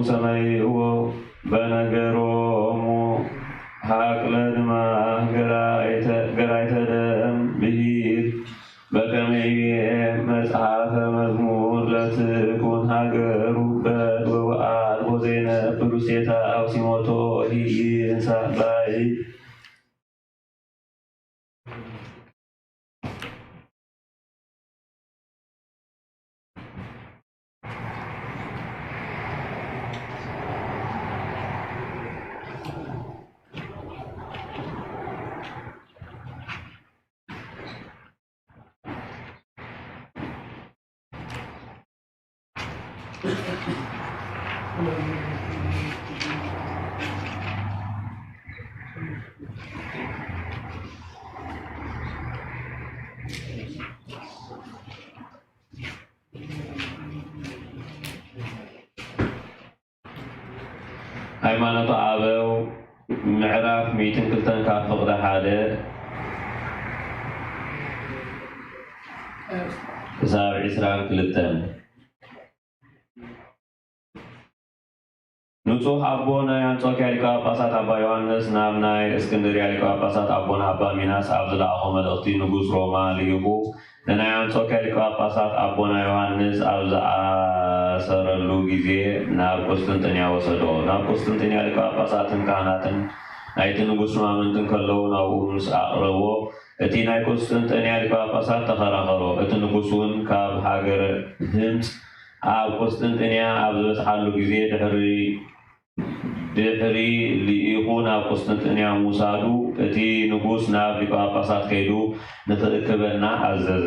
ሰማይዎ በነገሮሙ ሀቅለ ድማ ገራይተ ደም ብሂል በከመ ይቤ መጽሐፈ መዝሙር ለትኩን ሀገሩ በድ ወወአልቦ ዘይነብር ውስቴታ አውሲሞቶ ይንሳ ባይ ሃይማኖተ ኣበው ምዕራፍ ሚእትን ክልተን ካብ ፍቕዲ ሓደ ክሳብ ዕስራን ክልተን። ንጹሕ ኣቦ ናይ ኣንጾኪያ ሊቀ ጳጳሳት ኣባ ዮሃንስ ናብ ናይ እስክንድርያ ሊቀ ጳጳሳት ኣቦና ኣባ ሚናስ ኣብ ዝለኣኾ መልእኽቲ ንጉስ ሮማ ልኢኹ ንናይ ኣንጾኪያ ሊቀ ጳጳሳት ኣቦና ዮሃንስ ኣብ ዝኣሰረሉ ግዜ ናብ ቁስጥንጥንያ ወሰዶ። ናብ ቁስጥንጥንያ ሊቀ ጳጳሳትን ካህናትን ናይቲ ንጉስ ሹማምንቲ እንከለዉ ናብኡ ምስ ኣቕረቦ እቲ ናይ ቁስጥንጥንያ ሊቀ ጳጳሳት ተኸራኸሮ። እቲ ንጉስ እውን ካብ ሃገረ ህምፅ ኣብ ቁስጥንጥንያ ኣብ ዝበጽሓሉ ግዜ ድሕሪ ድሕሪ ልኢኹ ናብ ቁስጥንጥንያ ምውሳዱ እቲ ንጉስ ናብ ሊቀ ጳጳሳት ከይዱ ንኽእክበና ኣዘዘ።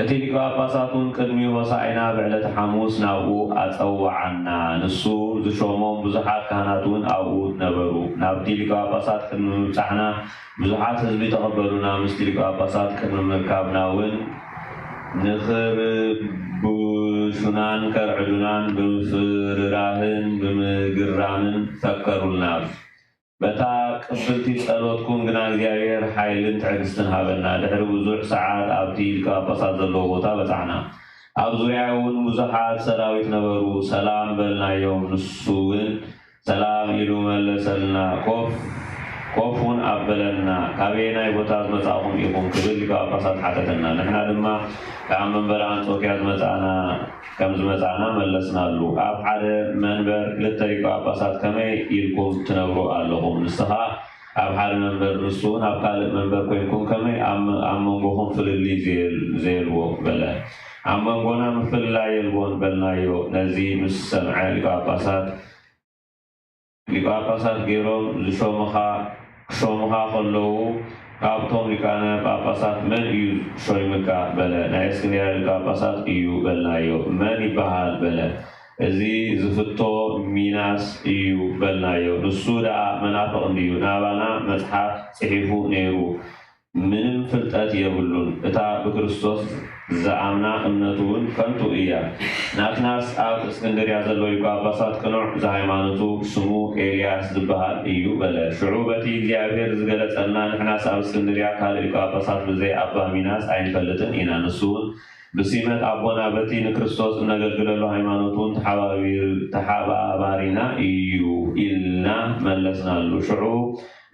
እቲ ሊቀ ጳጳሳት እውን ቅድሚ ሆሳዕና ብዕለተ ሓሙስ ናብኡ ኣጸውዓና። ንሱ ዝሾሞም ብዙሓት ካህናት እውን ኣብኡ ነበሩ። ናብቲ ሊቀ ጳጳሳት ቅድሚ ምብጻሕና ብዙሓት ህዝቢ ተቐበሉና። ምስቲ ሊቀ ጳጳሳት ቅድሚ ምርካብና እውን ንኽርብሹናን ከርዕዱናን ብምፍርራህን ብምግራምን ፈከሩልና። በታ ቅብልቲ ጸሎትኩም ግና እግዚኣብሔር ሓይልን ትዕግስትን ሃበና። ድሕሪ ብዙሕ ሰዓት ኣብቲ ሊቀ ጳጳሳት ዘለዎ ቦታ በጻሕና። ኣብ ዙርያ እውን ብዙሓት ሰራዊት ነበሩ። ሰላም በልናዮም። ንሱ እውን ሰላም ኢሉ መለሰልና። ኮፍ ኮፍ እውን ኣበለና። ካበየናይ ቦታ ዝመጻእኹም ኢኹም? ክብል ሊቀ ጳጳሳት ሓተተና። ንሕና ድማ ካብ መንበረ ኣንጾኪያ ዝመጻእና ከም ዝመጻእና መለስናሉ። ኣብ ሓደ መንበር ክልተ ሊቀ ጳጳሳት ከመይ ኢልኩም ትነብሩ ኣለኹም? ንስኻ ኣብ ሓደ መንበር ንሱ እውን ኣብ ካልእ መንበር ኮይንኩም ከመይ ኣብ ኣብ መንጎኹም ፍልልይ ዘየል- ዘየልዎ? በለ። ኣብ መንጎና ምፍልላይ የልቦን በልናዮ። ነዚ ምስ ሰምዐ ሊቀ ጳጳሳት ሊቀ ጳጳሳት ገይሮም ዝሾሙኻ ክሾሙኻ ከለዉ ካብቶም ሊቃነ ጳጳሳት መን እዩ ሾይምካ? በለ። ናይ እስክንድርያ ሊቀ ጳጳሳት እዩ በልናዮ። መን ይበሃል? በለ። እዚ ዝፍቶ ሚናስ እዩ በልናዮ። ንሱ ደኣ መናፍቕ እንድዩ። ናባና መጽሓፍ ጽሒፉ ነይሩ። ምንም ፍልጠት የብሉን። እታ ብክርስቶስ ዝኣምና እምነቱ እውን ከንቱ እያ። ናትናስ ኣብ እስክንድርያ ዘሎ ሊቀ ጳጳሳት ቅኑዕ ዘሃይማኖቱ ስሙ ኤልያስ ዝበሃል እዩ በለ። ሽዑ በቲ እግዚኣብሔር ዝገለጸልና ንሕናስ ኣብ እስክንድርያ ካልእ ሊቀ ጳጳሳት ብዘይ ኣባ ሚናስ ኣይንፈልጥን ኢና። ንሱ እውን ብሲመት ኣቦና በቲ ንክርስቶስ እነገልግለሉ ሃይማኖት እውን ተሓባቢር- ተሓባባሪና እዩ ኢልና መለስናሉ። ሽዑ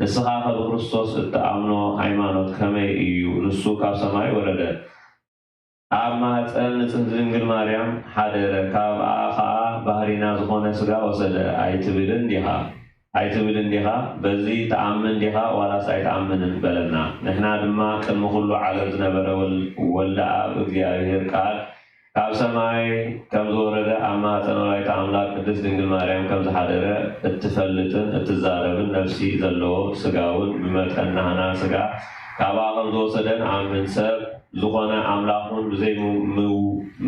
ንስኻ ከ ብክርስቶስ እትኣምኖ ሃይማኖት ከመይ እዩ? ንሱ ካብ ሰማይ ወረደ፣ ኣብ ማህፀን ንጽህቲ ድንግል ማርያም ሓደረ፣ ካብኣ ኸኣ ባህሪና ዝኾነ ስጋ ወሰደ ኣይትብልን ዲኻ? ኣይትብልን ዲኻ? በዚ ትኣምን ዲኻ ዋላስ ኣይትኣምንን? በለና። ንሕና ድማ ቅድሚ ኩሉ ዓለም ዝነበረ ወል- ወልደ ኣብ እግዚኣብሔር ቃል ካብ ሰማይ ከም ዝወረደ ኣብ ማህፀን ወላዲተ ኣምላክ ቅድስት ድንግል ማርያም ከም ዝሓደረ እትፈልጥን እትዛረብን ነፍሲ ዘለዎ ስጋ እውን ብመጠን ናህና ስጋ ካብኣ ከም ዝወሰደ ንኣምን። ሰብ ዝኾነ ኣምላኽ እውን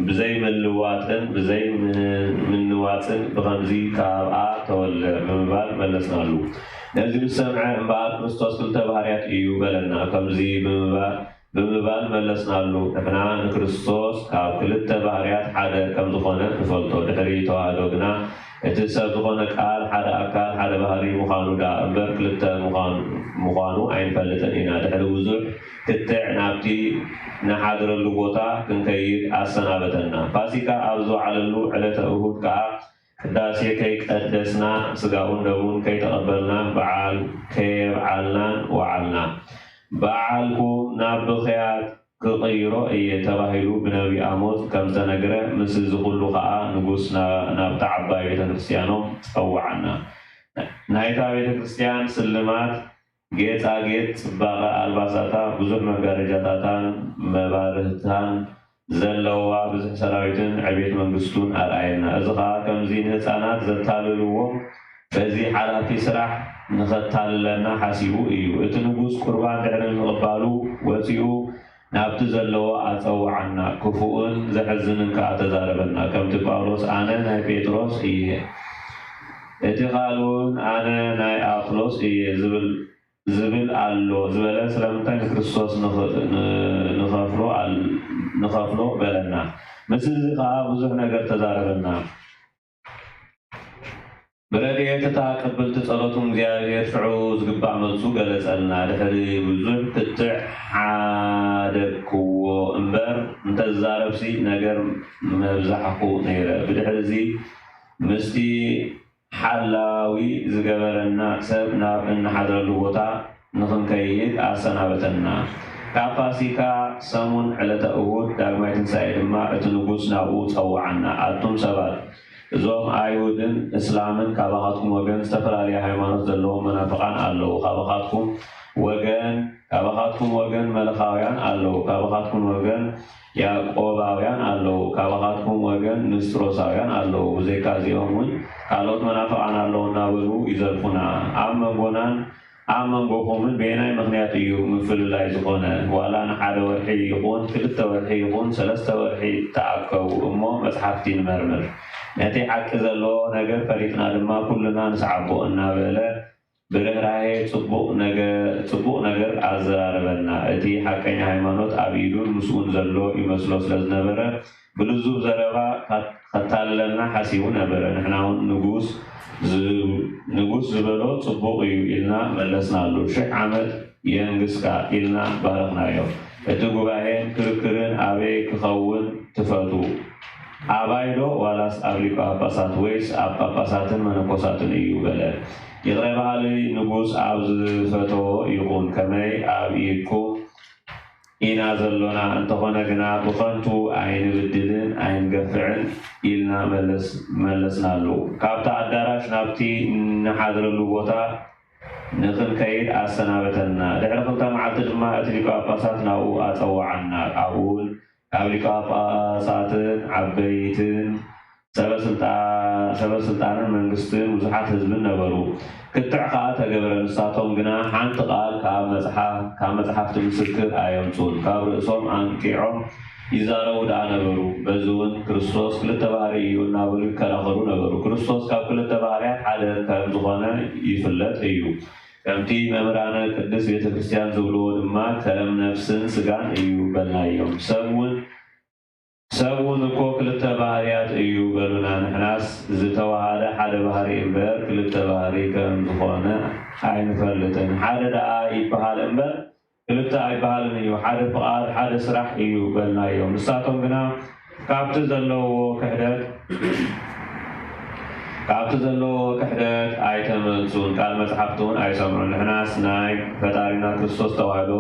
ብዘይምልዋጥን ብዘይምንዋፅን ብኸምዚ ካብኣ ተወልደ ብምባል መለስናሉ። ነዚ ምስ ሰምዐ እምበኣር ክርስቶስ ክልተ ባህርያት እዩ በለና። ከምዚ ብምባል ብምባል መለስናሉ። ንሕና ንክርስቶስ ካብ ክልተ ባህርያት ሓደ ከም ዝኾነ ንፈልጦ። ድሕሪ ተዋህዶ ግና እቲ ሰብ ዝኾነ ቃል ሓደ ኣካል ሓደ ባህሪ ምዃኑ ደኣ እምበር ክልተ ምዃኑ ኣይንፈልጥን ኢና። ድሕሪ ብዙሕ ክትዕ ናብቲ ንሓድረሉ ቦታ ክንከይድ ኣሰናበተና። ፋሲካ ኣብ ዝወዓለሉ ዕለተ እሁድ ከኣ ቅዳሴ ከይቀደስና ስጋውን ደሙን ከይተቐበልና በዓል ከየብዓልናን ወዓልና። በዓልኩም ናብ ብኽያት ክቕይሮ እየ ተባሂሉ ብነቢ ኣሞጽ ከም ዝተነግረ፣ ምስ እዚ ኩሉ ኸኣ ንጉስ ናብታ ዓባይ ቤተ ክርስቲያኖም ጸውዓና። ናይታ ቤተ ክርስቲያን ስልማት፣ ጌጻጌጥ፣ ጽባቐ ኣልባሳታ፣ ብዙሕ መጋረጃታታን መባርህታን ዘለዋ ብዝሒ ሰራዊትን ዕቤት መንግስቱን ኣርኣየና። እዚ ኸኣ ከምዚ ንህጻናት ዘታልልዎም በዚ ሓላፊ ስራሕ ንኸታልለና ሓሲቡ እዩ። እቲ ንጉስ ቁርባን ድሕሪ ምቕባሉ ወጺኡ ናብቲ ዘለዎ ኣጸውዓና፣ ክፉእን ዘሕዝንን ከኣ ተዛረበና። ከምቲ ጳውሎስ ኣነ ናይ ጴጥሮስ እየ፣ እቲ ካልእውን ኣነ ናይ ኣጵሎስ እየ ዝብል ዝብል ኣሎ ዝበለ ስለምንታይ ንክርስቶስ ንኸፍሎ በለና። ምስ እዚ ከኣ ብዙሕ ነገር ተዛረበና። ብረድኤት እታ ቅብልቲ ጸሎቱ እግዚኣብሔር ሽዑ ዝግባእ መልሱ ገለጸልና። ድሕሪ ብዙሕ ክትዕ ሓደግክዎ እምበር እንተዝዛረብሲ ነገር መብዛሕኩ ነይረ። ብድሕሪ እዚ ምስቲ ሓላዊ ዝገበረና ሰብ ናብ እንሓድረሉ ቦታ ንኽንከይድ ኣሰናበተና። ካብ ፋሲካ ሰሙን ዕለተ እሁድ ዳግማይ ትንሳኤ ድማ እቲ ንጉስ ናብኡ ጸውዓና። ኣቱም ሰባት፣ እዞም ኣይሁድን እስላምን ካባኻትኩም ወገን ዝተፈላለየ ሃይማኖት ዘለዎም መናፍቓን ኣለዉ። ካባኻትኩም ወገን ካባኻትኩም ወገን መለኻውያን ኣለዉ። ካባኻትኩም ወገን ያዕቆባውያን ኣለዉ፣ ካባኻትኩም ወገን ንስጥሮሳውያን ኣለዉ፣ ብዘይካ እዚኦም እውን ካልኦት መናፍቓን ኣለዉ እናበሉ ይዘልፉና። ኣብ መንጎናን ኣብ መንጎኹምን በየናይ ምኽንያት እዩ ምፍልላይ ዝኾነ? ዋላ ንሓደ ወርሒ ይኹን ክልተ ወርሒ ይኹን ሰለስተ ወርሒ ተኣከቡ እሞ መጽሓፍቲ ንመርምር፣ ነቲ ሓቂ ዘለዎ ነገር ፈሊጥና ድማ ኩልና ንስዓቦ እናበለ ብርህራሄ ጽቡቕ ነገር ኣዘራረበና። እቲ ሓቀኛ ሃይማኖት ኣብ ኢዱን ምስኡን ዘሎ ይመስሎ ስለ ዝነበረ፣ ብልዙብ ዘረባ ከታልለና ሓሲቡ ነበረ። ንሕና እውን ንጉስ ዝበሎ ጽቡቕ እዩ ኢልና መለስናሉ። ሽሕ ዓመት የንግስካ ኢልና ባረኽናዮ። እቲ ጉባኤን ክርክርን ኣበይ ክኸውን ትፈቱ? ኣባይ ዶ ዋላስ ኣብ ሊቀ ጳጳሳት ወይስ ኣብ ጳጳሳትን መነኮሳትን እዩ? በለ። ይቕረ በሃሊ ንጉስ ኣብ ዝፈተዎ ይኹን፣ ከመይ ኣብ ኢድኩም ኢና ዘሎና፣ እንተኾነ ግና ብኸንቱ ኣይንብድልን ኣይንገፍዕን ኢልና መለስናሉ። ካብቲ ኣዳራሽ ናብቲ ንሓድረሉ ቦታ ንኽንከይድ ኣሰናበተና። ድሕሪ ክልተ መዓልቲ ድማ እቲ ሊቀ ጳጳሳት ናብኡ ኣጸወዓና። ኣብኡ እውን ካብ ሊቀ ጳጳሳትን ዓበይትን ሰበ ስልጣንን መንግስትን ብዙሓት ህዝብን ነበሩ። ክትዕ ከኣ ተገበረ። ንሳቶም ግና ሓንቲ ቃል ካብ መጽሓፍቲ ምስክር ኣየምጹን። ካብ ርእሶም ኣንቂዖም ይዛረቡ ደኣ ነበሩ። በዚ እውን ክርስቶስ ክልተ ባህሪ እዩ እናበሉ ይከራኸሩ ነበሩ። ክርስቶስ ካብ ክልተ ባህርያት ሓደ ከም ዝኾነ ይፍለጥ እዩ። ከምቲ መምህራነ ቅድስት ቤተ ክርስቲያን ዝብልዎ ድማ ከም ነፍስን ስጋን እዩ በልናዮም። ሰብ እውን ሰብ እውን እኮ ክልተ ባህርያት እዩ በሉና። ንሕናስ ዝተዋሃደ ሓደ ባህሪ እምበር ክልተ ባህሪ ከም ዝኾነ ኣይንፈልጥን። ሓደ ደኣ ይበሃል እምበር ክልተ ኣይበሃልን እዩ፣ ሓደ ፍቓድ ሓደ ስራሕ እዩ በልናዮም። ንሳቶም ግና ካብቲ ዘለዎ ክሕደት ካብቲ ዘለዎ ክሕደት ኣይተመልሱን፣ ቃል መጽሓፍቲ እውን ኣይሰምዑን። ንሕናስ ናይ ፈጣሪና ክርስቶስ ተዋህዶ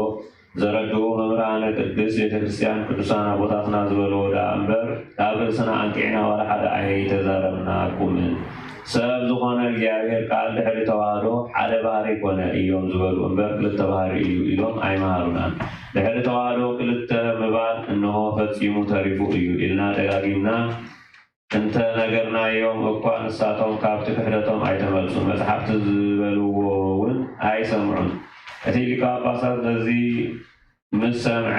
ዘረድኡ መምህራነ ቅድስት ቤተ ክርስቲያን ቅዱሳን ኣቦታትና ዝበልዎ ደኣ እምበር ካብ ርእስና ኣንቂዕና ዋላ ሓደ ኣይተዛረብናኩምን። ሰብ ዝኾነ እግዚኣብሔር ቃል ድሕሪ ተዋህዶ ሓደ ባህሪ ኮነ እዮም ዝበሉ እምበር ክልተ ባህሪ እዩ ኢሎም ኣይመሃሩናን። ድሕሪ ተዋህዶ ክልተ ምባል እንሆ ፈጺሙ ተሪፉ እዩ ኢልና ደጋጊምና እንተነገርናዮም እኳ ንሳቶም ካብቲ ክሕደቶም ኣይተመልሱን። መጽሓፍቲ ዝበልዎ እውን ኣይሰምዑን። እቲ ሊቀ ጳጳሳት ነዚ ምስ ሰምዐ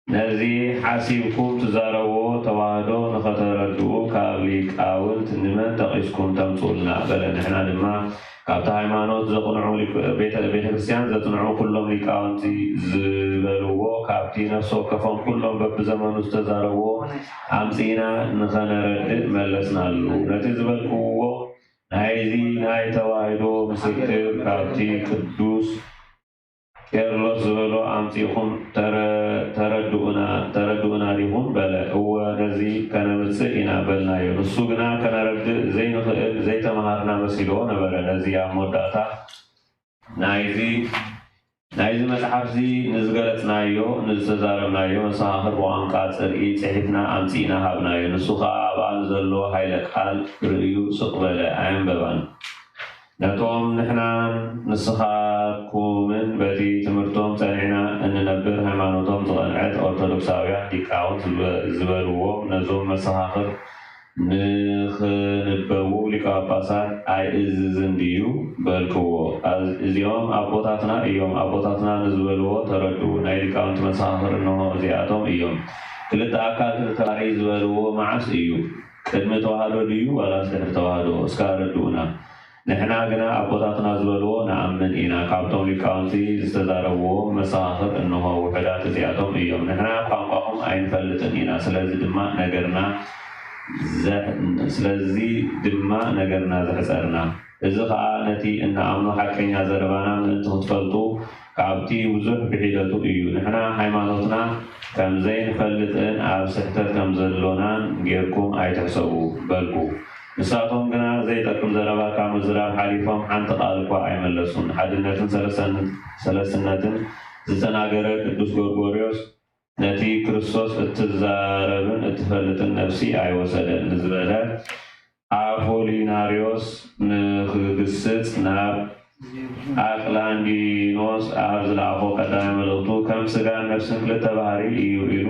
ነዚ ሓሲብኩም ትዛረብዎ ተዋህዶ ንኸተረድኡ ካብ ሊቃውንት ንመን ጠቒስኩም ተምጽኡልና? በለ። ንሕና ድማ ካብቲ ሃይማኖት ዘቕንዑ ቤተ ክርስቲያን ዘጽንዑ ኩሎም ሊቃውንቲ ዝበልዎ ካብቲ ነፍሲ ወከፎም ኩሎም በብዘመኑ ዝተዛረብዎ ኣምጺእና ንኸነረድእ መለስናሉ። ነቲ ዝበልክዎ ናይዚ ናይ ተዋህዶ ምስክር ካብቲ ቅዱስ ቄርሎስ ዝበሎ ኣምጺእኹም ተረ-፣ ተረድኡና፣ ተረድኡና ዲኹም? በለ። እወ፣ ነዚ ከነምጽእ ኢና በልናዮ። ንሱ ግና ከነረድእ ዘይንኽእል ዘይተመሃርና መሲልዎ ነበረ። ነዚ ኣብ መወዳእታ ናይዚ፣ ናይዚ መጽሓፍዚ ንዝገለጽናዮ፣ ንዝተዛረብናዮ መሰኻኽር ብቋንቋ ጽርኢ ጽሒፍና ኣምጺእና ሃብናዮ። ንሱ ኸኣ ኣብኣ ንዘሎ ኃይለ ቃል ርእዩ ስቕ በለ፣ ኣየንበባን። ነቶም ንሕናን ንስኻትኩምን በቲ ትምህርቶም ጸኒዕና እንነብር ሃይማኖቶም ዝቐንዐት ኦርቶዶክሳውያን ሊቃውንት ዝበ-፣ ዝበልዎም ነዞም መሰኻኽር ንኽንበቡ ሊቀ ጳጳሳት ኣይእዝዝን ድዩ? በልክዎ። ኣዝ-፣ እዚኦም ኣቦታትና እዮም፣ ኣቦታትና ንዝበልዎ ተረድኡ። ናይ ሊቃውንቲ መሰኻኽር እንሆ እዚኣቶም እዮም። ክልተ ኣካል ክልተ ባህሪ ዝበልዎ መዓስ እዩ? ቅድሚ ተዋህዶ ድዩ ዋላስ ድሕሪ ተዋህዶ? እስከ ኣረድኡና። ንሕና ግና ኣቦታትና ዝበልዎ ንኣምን ኢና። ካብቶም ሊቃውንቲ ዝተዛረብዎም መሰኻኽር እንሆ ውሑዳት እዚኣቶም እዮም። ንሕና ቋንቋኹም ኣይንፈልጥን ኢና፣ ስለዚ ድማ ነገርና ዘሕ-፣ ስለዚ ድማ ነገርና ዘሕጸርና። እዚ ኸኣ ነቲ እንኣምኖ ሓቀኛ ዘረባና ምእንቲ ክትፈልጡ ካብቲ ብዙሕ ብሒደቱ እዩ። ንሕና ሃይማኖትና ከም ዘይንፈልጥን ኣብ ስሕተት ከም ዘሎናን ጌርኩም ኣይትሕሰቡ በልኩ። ንሳቶም ግና ዘይጠቅም ዘረባ ካብ ምዝራብ ሓሊፎም ሓንቲ ቃል እኳ ኣይመለሱን። ሓድነትን ሰለሰን-፣ ሰለስነትን ዝተናገረ ቅዱስ ጎርጎርዮስ ነቲ ክርስቶስ እትዛረብን እትፈልጥን ነፍሲ ኣይወሰደን ንዝበለ ኣፖሊናርዮስ ንኽግስጽ ናብ ኣቅላንዲኖስ ኣብ ዝለኣኾ ቀዳማይ መልእኽቱ፣ "ከም ስጋን ነፍስን ክልተ ባህሪ እዩ" ኢሉ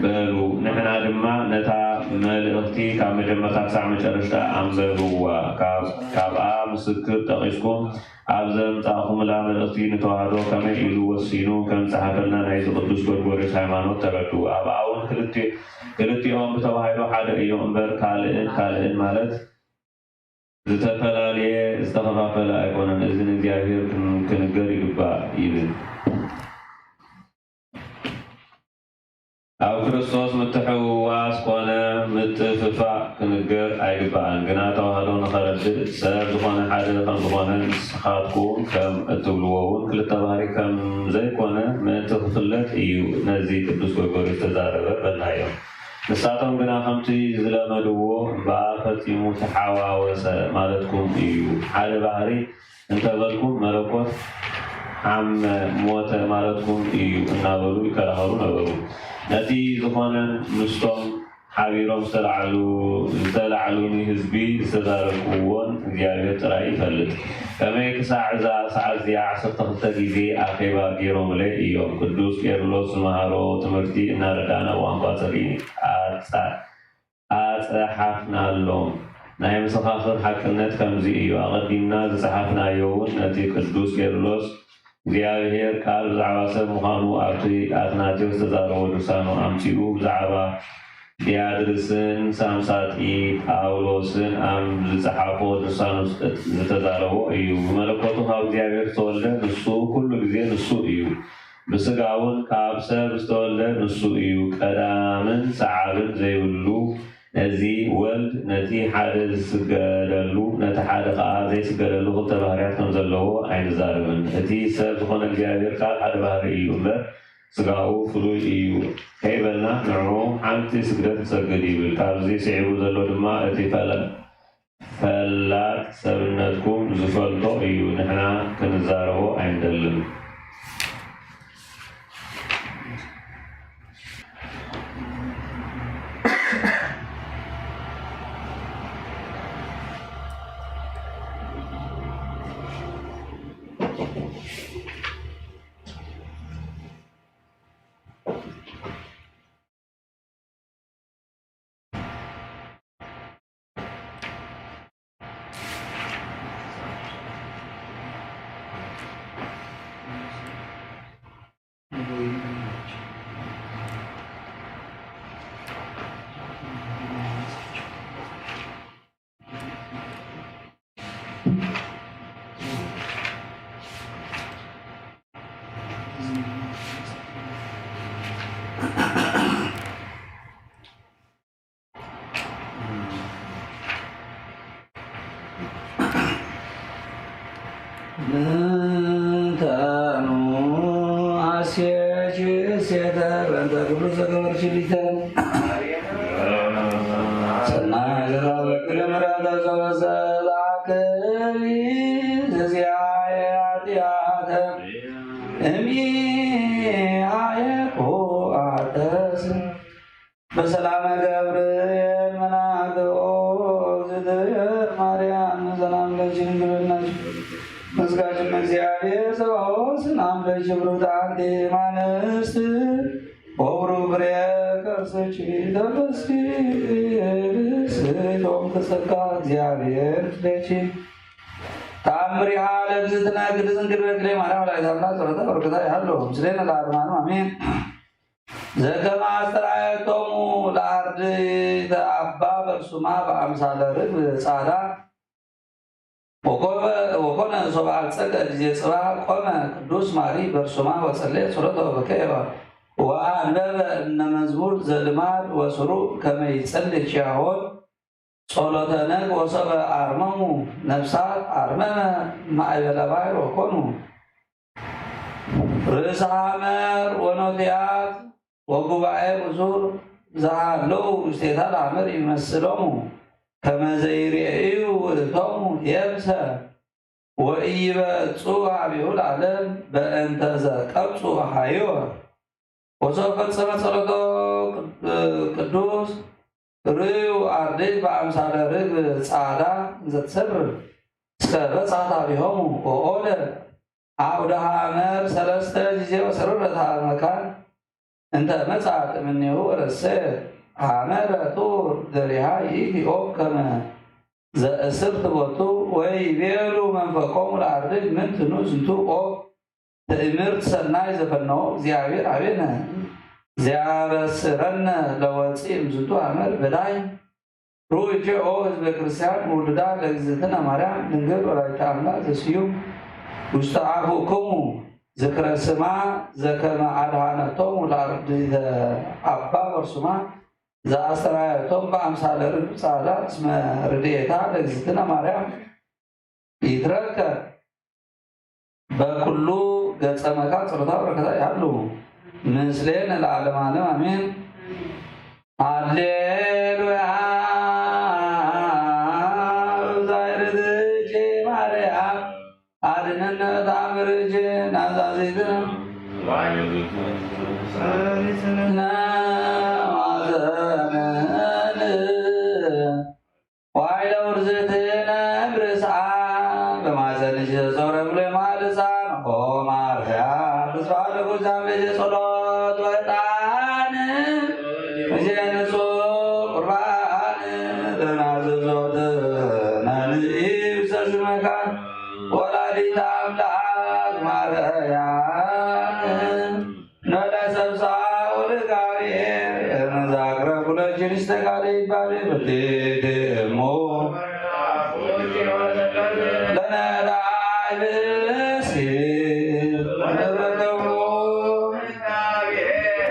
በሉ። ንሕና ድማ ነታ መልእኽቲ ካብ መጀመርታ ክሳዕ መጨረሽታ ኣንበብዋ። ካብ-፣ ካብኣ ምስክር ጠቒስኩም ኣብ ዘምጻእኹምላ መልእኽቲ ንተዋህዶ ከመይ ኢሉ ወሲኑ ከም ዝጸሓፈልና ናይዚ ቅዱስ ጎርጎርዮስ ሃይማኖት ተረድኡ። ኣብኣ እውን ክልቲ-፣ ክልቲኦም ብተዋህዶ ሓደ እዮም እምበር ካልእን ካልእን ማለት ዝተፈላለየ ዝተኸፋፈለ ኣይኮነን። እዚ ንእግዚኣብሔር ክን-፣ ክንገር ይግባእ ይብል። ኣብ ክርስቶስ ምትሕውዋስ ኮነ ምጥፍፋእ ክንገር ኣይግባእን። ግና ተዋህዶ ንኸረድእ ሰብ ዝኾነ ሓደ ከም ዝኾነ ንስኻትኩም ከም እትብልዎ እውን ክልተ ባህሪ ከም ዘይኮነ ምእንቲ ክፍለጥ እዩ ነዚ ቅዱስ ጎርጎርዮስ ዝተዛረበ በልናዮም። ንሳቶም ግና ከምቲ ዝለመድዎ እምበኣር ፈጺሙ ተሓዋወሰ ማለትኩም እዩ። ሓደ ባህሪ እንተበልኩም መለኮት ሓመ ሞተ ማለትኩም እዩ እናበሉ ይከራኸሩ ነበሩ። ነቲ ዝኾነን ምስቶም ሓቢሮም ዝተላዕሉ፣ ዝተላዕሉኒ ህዝቢ ዝተዛረብኩዎን እግዚኣብሔር ጥራይ ይፈልጥ። ከመይ ክሳዕ እዛ ሰዓት እዚኣ ዓሰርተ ክልተ ግዜ ኣኼባ ገይሮምለይ እዮም። ቅዱስ ቄርሎስ ዝመሃሮ ትምህርቲ እናረዳእና ብቋንቋ ጽርኢ ኣጻ-፣ ኣጸሓፍናሎም። ናይ መሰኻኽር ሓቅነት ከምዚ እዩ። ኣቐዲምና ዝጸሓፍናዮ እውን ነቲ ቅዱስ ቄርሎስ እግዚኣብሔር ቃል ብዛዕባ ሰብ ምዃኑ ኣብቲ ኣትናቴዎስ ዝተዛረቦ ድርሳኑ ኣምጺኡ ብዛዕባ ዲያድርስን ሳምሳጢ ጳውሎስን ኣብ ዝጸሓፎ ድርሳኑ ዝተዛረቦ እዩ። ብመለኮቱ ካብ እግዚኣብሔር ዝተወልደ ንሱ፣ ኩሉ ግዜ ንሱ እዩ። ብስጋ እውን ካብ ሰብ ዝተወልደ ንሱ እዩ። ቀዳምን ሰዓብን ዘይብሉ ነዚ ወልድ ነቲ ሓደ ዝስገደሉ ነቲ ሓደ ኸዓ ዘይስገደሉ ክልተ ባህርያት ከም ዘለዎ ኣይንዛረብን። እቲ ሰብ ዝኾነ እግዚኣብሔር ቃል ሓደ ባህሪ እዩ እምበር ስጋኡ ፍሉይ እዩ ከይበልና ንዕኡ ሓንቲ ስግደት ንሰግድ ይብል። ካብዚ ስዒቡ ዘሎ ድማ እቲ ፈለ-፣ ፈላጥ ሰብነትኩም ዝፈልጦ እዩ፣ ንሕና ክንዛረቦ ኣይንደልን። ምንተኑ አስየች ሴተ በእንተ ኩሉ ዘገበርች ሊተ ሰናይ ዘራበክለ ምሕረተ ዘበሰ ለአክሊ ዘዚአየ ኃጢአተ እሚ አየኩ አተስ በሰላመ ገብርኤል መልአክ ኦ እግዝእትየ ማርያም ሰላም ለኪ ድንግል ነሽ በስጋኪ እም እግዚአብሔር ጸባኦት ሰላም ለኪ ብሩክት አንቲ እም አንስት ወብሩክ ፍሬ ከርሥኪ ተፈሥሒ ብስቶ ተጸጋ እግዚአብሔር ለኪ። ተአምሪሃ ለእግዝእትነ ቅድስት ድንግል በክሌ ማርያም ወላዲተ አምላክ ጸሎታ በረከታ ይሃሉ ምስሌነ ለዓለመ ዓለም አሜን። ዘከመ አስተርአየቶሙ ለአርድእተ አባ በርሱማ በአምሳለ ርግብ ጻዳ ወኮበ-፣ ወኮነ ሶበ አብጸቀ ጊዜ ጽባሕ ቆመ ቅዱስ ማሪ በርሱማ ወጸለየ ጸሎተ ወበከየ ወአንበበ እምነ መዝሙር ዘልማድ ወስሩዕ ከመ ይጸሊ ኪያሆን ጸሎተ ነግ ወሶበ አርመሙ ነፍሳት አርመመ ማእበለ ባሕር ወኮኑ ርእሰ ሐመር ወኖትያት ወጉባኤ ብዙር ዘሃለው ውስቴታ ለሐመር ይመስሎሙ ከመ ዘይርእዩ ውእቶሙ የብሰ ወኢይበጹ ሀቤሁ ለዓለም በእንተ ዘቀብጹ ሀይወ። ወሶበ ፈጸመ ጸሎቶ ቅዱስ ርእዩ አርድእት በአምሳለ ርግብ ጻዕዳ እንዘትሰርር እስከ በጽሐት ሀቤሆሙ ወኦለ አውደ ሐመር ሰለስተ ጊዜ ወሰርረት ሀበ መካን እንተ መጽአት እምኔሁ ወረሰየት ሐመረ ጡር ድሪሃ ይእቲ ኦብ ከመ ዘእስርት ቦቱ ወይቤሉ መንፈቆሙ ለአርድእት ምንትኑ ዝንቱ ኦብ ትእምርት ሰናይ ዘፈነዎ እግዚአብሔር አቤነ ዘያበስረነ ለወፂ እምዝንቱ ሐመር በዳይ ሩእቼ ኦ ህዝበ ክርስቲያን ውሉዳ ለእግዝእትነ ማርያም ድንግል ወላዲተ አምላክ ዘስዩም ውስተ አፉክሙ ዝክረ ስማ ዘከመ አድኃነቶሙ ለአርድእተ አባ በርሱማ ዘአስተርአየቶም በአምሳለ ርግብ ጻዕዳ እስመ ርድኤታ ለእግዝእትነ ማርያም ይትረከብ በኩሉ ገጸ መካን ጸሎታ በረከታ ይሃሉ ምስሌነ ለዓለመ ዓለም አሜን። ሃሌሉያ ዛይርትኪ ማርያም አድነነ ታምርኪ ናዛዚትነ ማዘመን ዋይለ ውርዝትነ ብርስዓ በማፀንሽ ዘዞረ ብሎ የማልፃን ኦ ማርያም ምስባለ ጎዛም ቤተ ጸሎት ወጣን እዜ ንጹህ ቁርባን ለናዘዞት ነንኢብ ዘዝመካን ወላዲት አምላክ ማርያም ነለሰብሳ ወልጋቤ እንዛግረ ኩለችን ይስተጋደ ይባቤ በቴዴሞ ለነዳይ ብሲ ንብረተሙ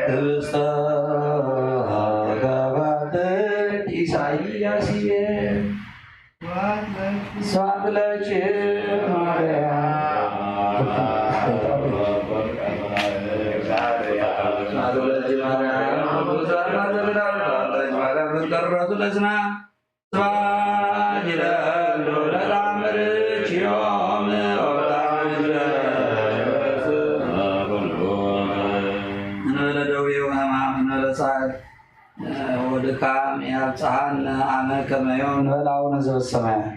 ህብስተ ገባትት ኢሳይያስ ይቤ ስብሐት ለኪ ማርያም። ስብሐት ለኪ ማርያም። ስብሐት ለኪ ማርያም። ስብሐት ይለሉ ለታምርኪ ዮም ወበታምርኪ እንበለ ደዌ ወሕማም እንበለ ጻዕር ወድካም ያብጽሐነ አመ ከመ ዮም ንበል አቡነ ዘበሰማያት።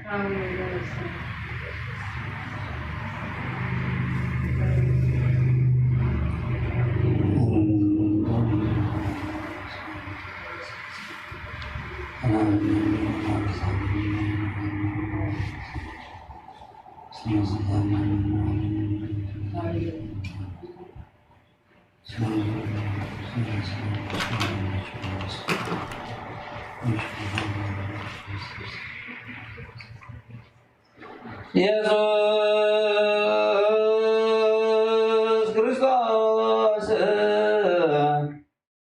ኢየሱስ ክርስቶስ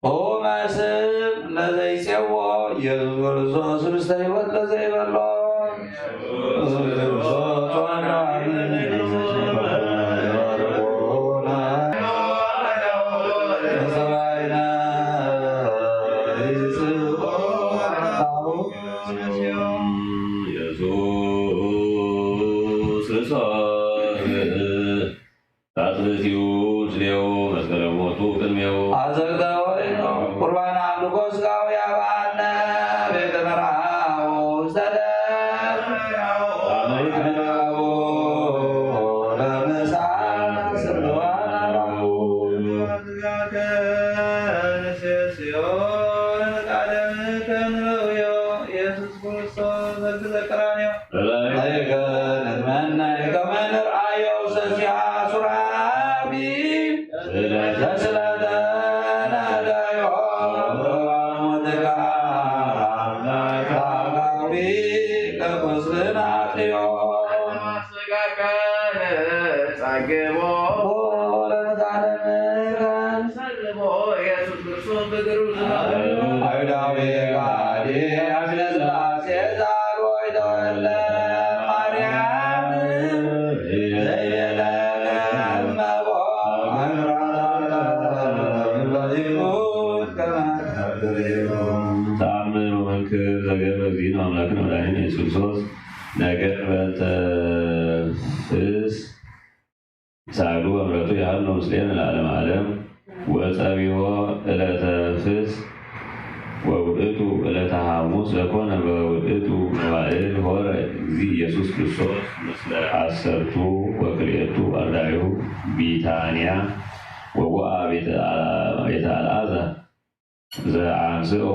ሆመ ስም ለዘይጼዎ ኢየሱስ ክርስቶስ ርስተ ሕይወት ለዘይበሎ ኢየሱስ ክርስቶስ ተወልደ። ኢየሱስ ክርስቶስ ታጽብእቲሁ ምስሌሁ መስቀለ ሞቱ ቅድሜሁ። አዘግተ ወይኑ ቁርባን አምልኮ ስጋዊ ያብአነ ቤተ መርአው ውስተ ደብረ አመይት መርአው ለምሳ ስልዋን አራው። ስጋከ ንሴስዮ ለቃለ ምእከ ንርእዮ ኢየሱስ ክርስቶስ በግዘ ቀራንዮ። ላይከ ንትመነይ ከመ ንርአዮ ሰሲሃ ሱራፊ ለስለተ ነደዮ ሞትካ አምላካዊ ቅዱስ ናጥዮ። ስጋከ ንጸግቦ ለምሳሌ ምእከ ሰርቦ ኢየሱስ ክርስቶስ ብግሩ ዝማሬ። አይሁዳዊ ከሃዲ አክለ ሥላሴ ዛር ወይ ተወልደ ማርያም ዘይቤለ እመቦ ተአምር ወመንክር ዘገበ እግዚእነ አምላክነ መድኃኒነ ኢየሱስ ክርስቶስ ነገር በእንተ ፍስ ሳሉ ወምረቱ ያህሉ ምስሌነ ለዓለመ ዓለም። ወጸቢሖ ዕለተ ፍስ ወውእቱ ዕለተ ሐሙስ ዘኮነ በውእቱ መዋዕል ሆረ እግዚ ኢየሱስ ክርስቶስ ምስለ ዐሰርቱ ወክልኤቱ አርዳኢሁ ቢታንያ ወቦአ ቤተ አልዓዛር ዘአንስኦ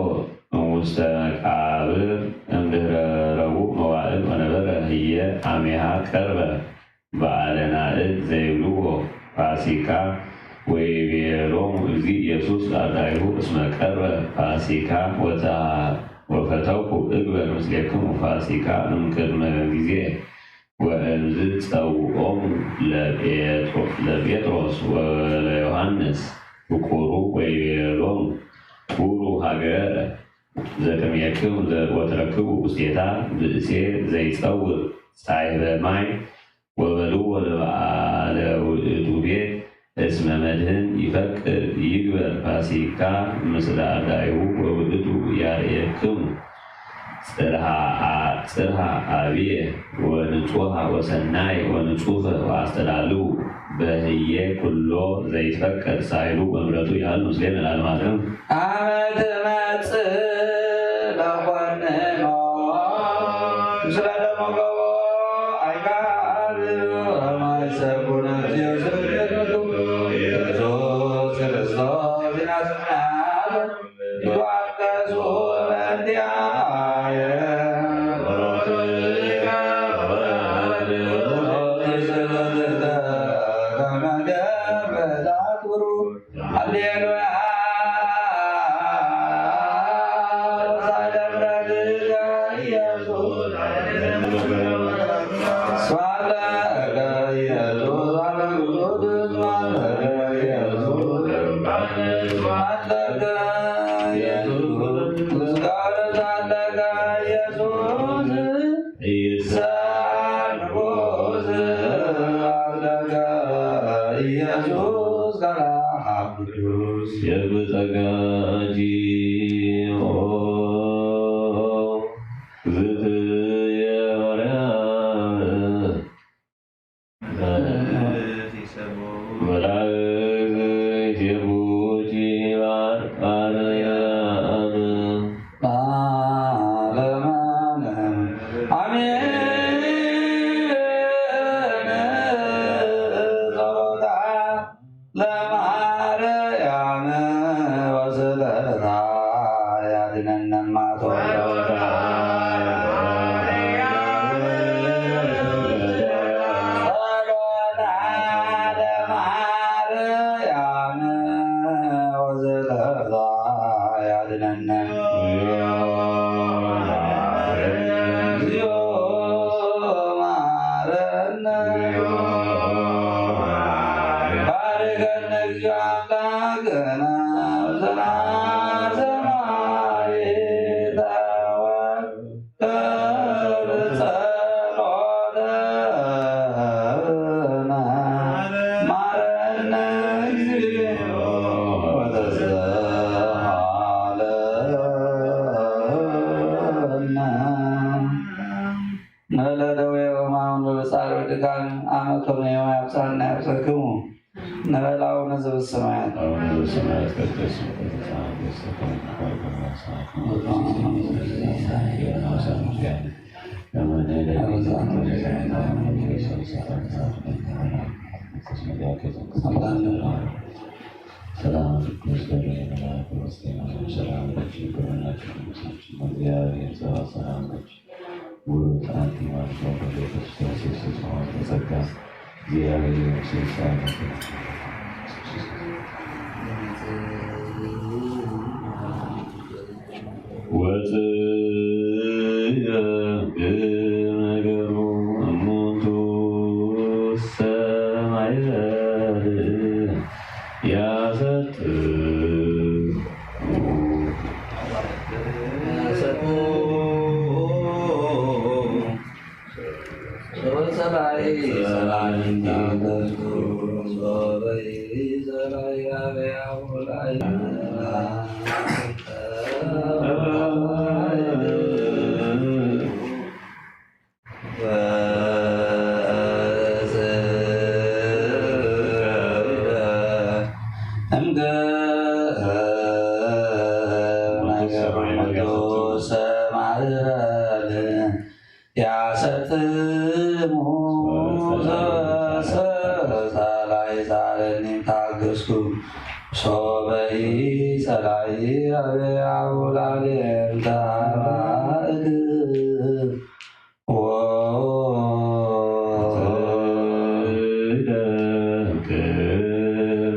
እምውስተ መቃብር እምድህረ ረቡዕ መዋዕል ወነበረ ህየ አሜሃ ቀርበ በዓለ ናእድ ዘይብልዎ ፋሲካ። ወይቤሎሙ እግዚእ ኢየሱስ ለአርዳኢሁ እስመ ቀርበ ፋሲካ ወተሃ ወፈተውኩ እግበር ምስሌክሙ ፋሲካ እምቅድመ ጊዜ። ወእምዝ ጸውዖሙ ለጴጥሮስ ወለዮሐንስ ፍቁሩ ወይቤሎሙ ቱሩ ሀገረ ዘቅድሜክሙ ወትረክቡ ውስቴታ ብእሴ ዘይጸውር ሳይበ ማይ ወበልዎ ለበዓለ ውእቱ ቤት እስመ መድህን ይፈቅድ ይግበር ፋሲካ ምስለ አርዳኢሁ ወውእቱ ያርእየክሙ ጽርሃ አ- ጽርሃ አብየ ወንጹሃ ወሰናይ ወንጹፈ ወአስተዳልው በህየ ኩሎ ዘይትፈቀድ ሳይሉ ወምረቱ ያህል ምስሌነ ለዓለመ ዓለም። አመ ትመጽእ ለኮንኖ ምስለ ደሞገቦ አይካል ማይሰኩነ ኢየሱስ ክርስቶስ ናስናት ይትዋቀሱ በእንቲአየ። ሃሌሉያ። ኢየሱስ አለከ ኢየሱስ ቃለ አብ ቅዱስ የብጸጋ እጂ ኦ እግዝእትየ ማርያም። መላእክት ይሴብሑኪ በአርያም። አሜን። ጸሎታ ለማርያም ወስለ ለደዌ ወሕማም ወጻር ወድካም አመ ከመ ዮም ያብጽሐነ ያብጽሕክሙ። ንበል። አቡነ ዘበሰማያት። አቡነ ዘበሰማያት ይትቀደስ ስምከ ትምጻእ መንግስትከ ወይኩን ፈቃድከ በከመ በሰማይ ከማሁ በአርያም። ሰላም ቅዱስ ገብርኤል መልአክ በውስቴ ሰላም ለኪ በመላኪ ቅዱሳችን እግዚአብሔር ጸባኦት ሰላም ለኪ። ውእቱ አንቲ እምአንስት ፍሬ ከርሥኪ ክርስቶስ። የስስት ሆን ተጸጋ እግዚአብሔር ምስሌኪ። ወጽእ ነገሩ እሙንቱ ሰማይ ያሰጥ ያሰጥሙ ሰላዪ ሳለኒ ታገስኩ። ሶበሂ ጸላኢ አበ አቡላሌም ተባእክ።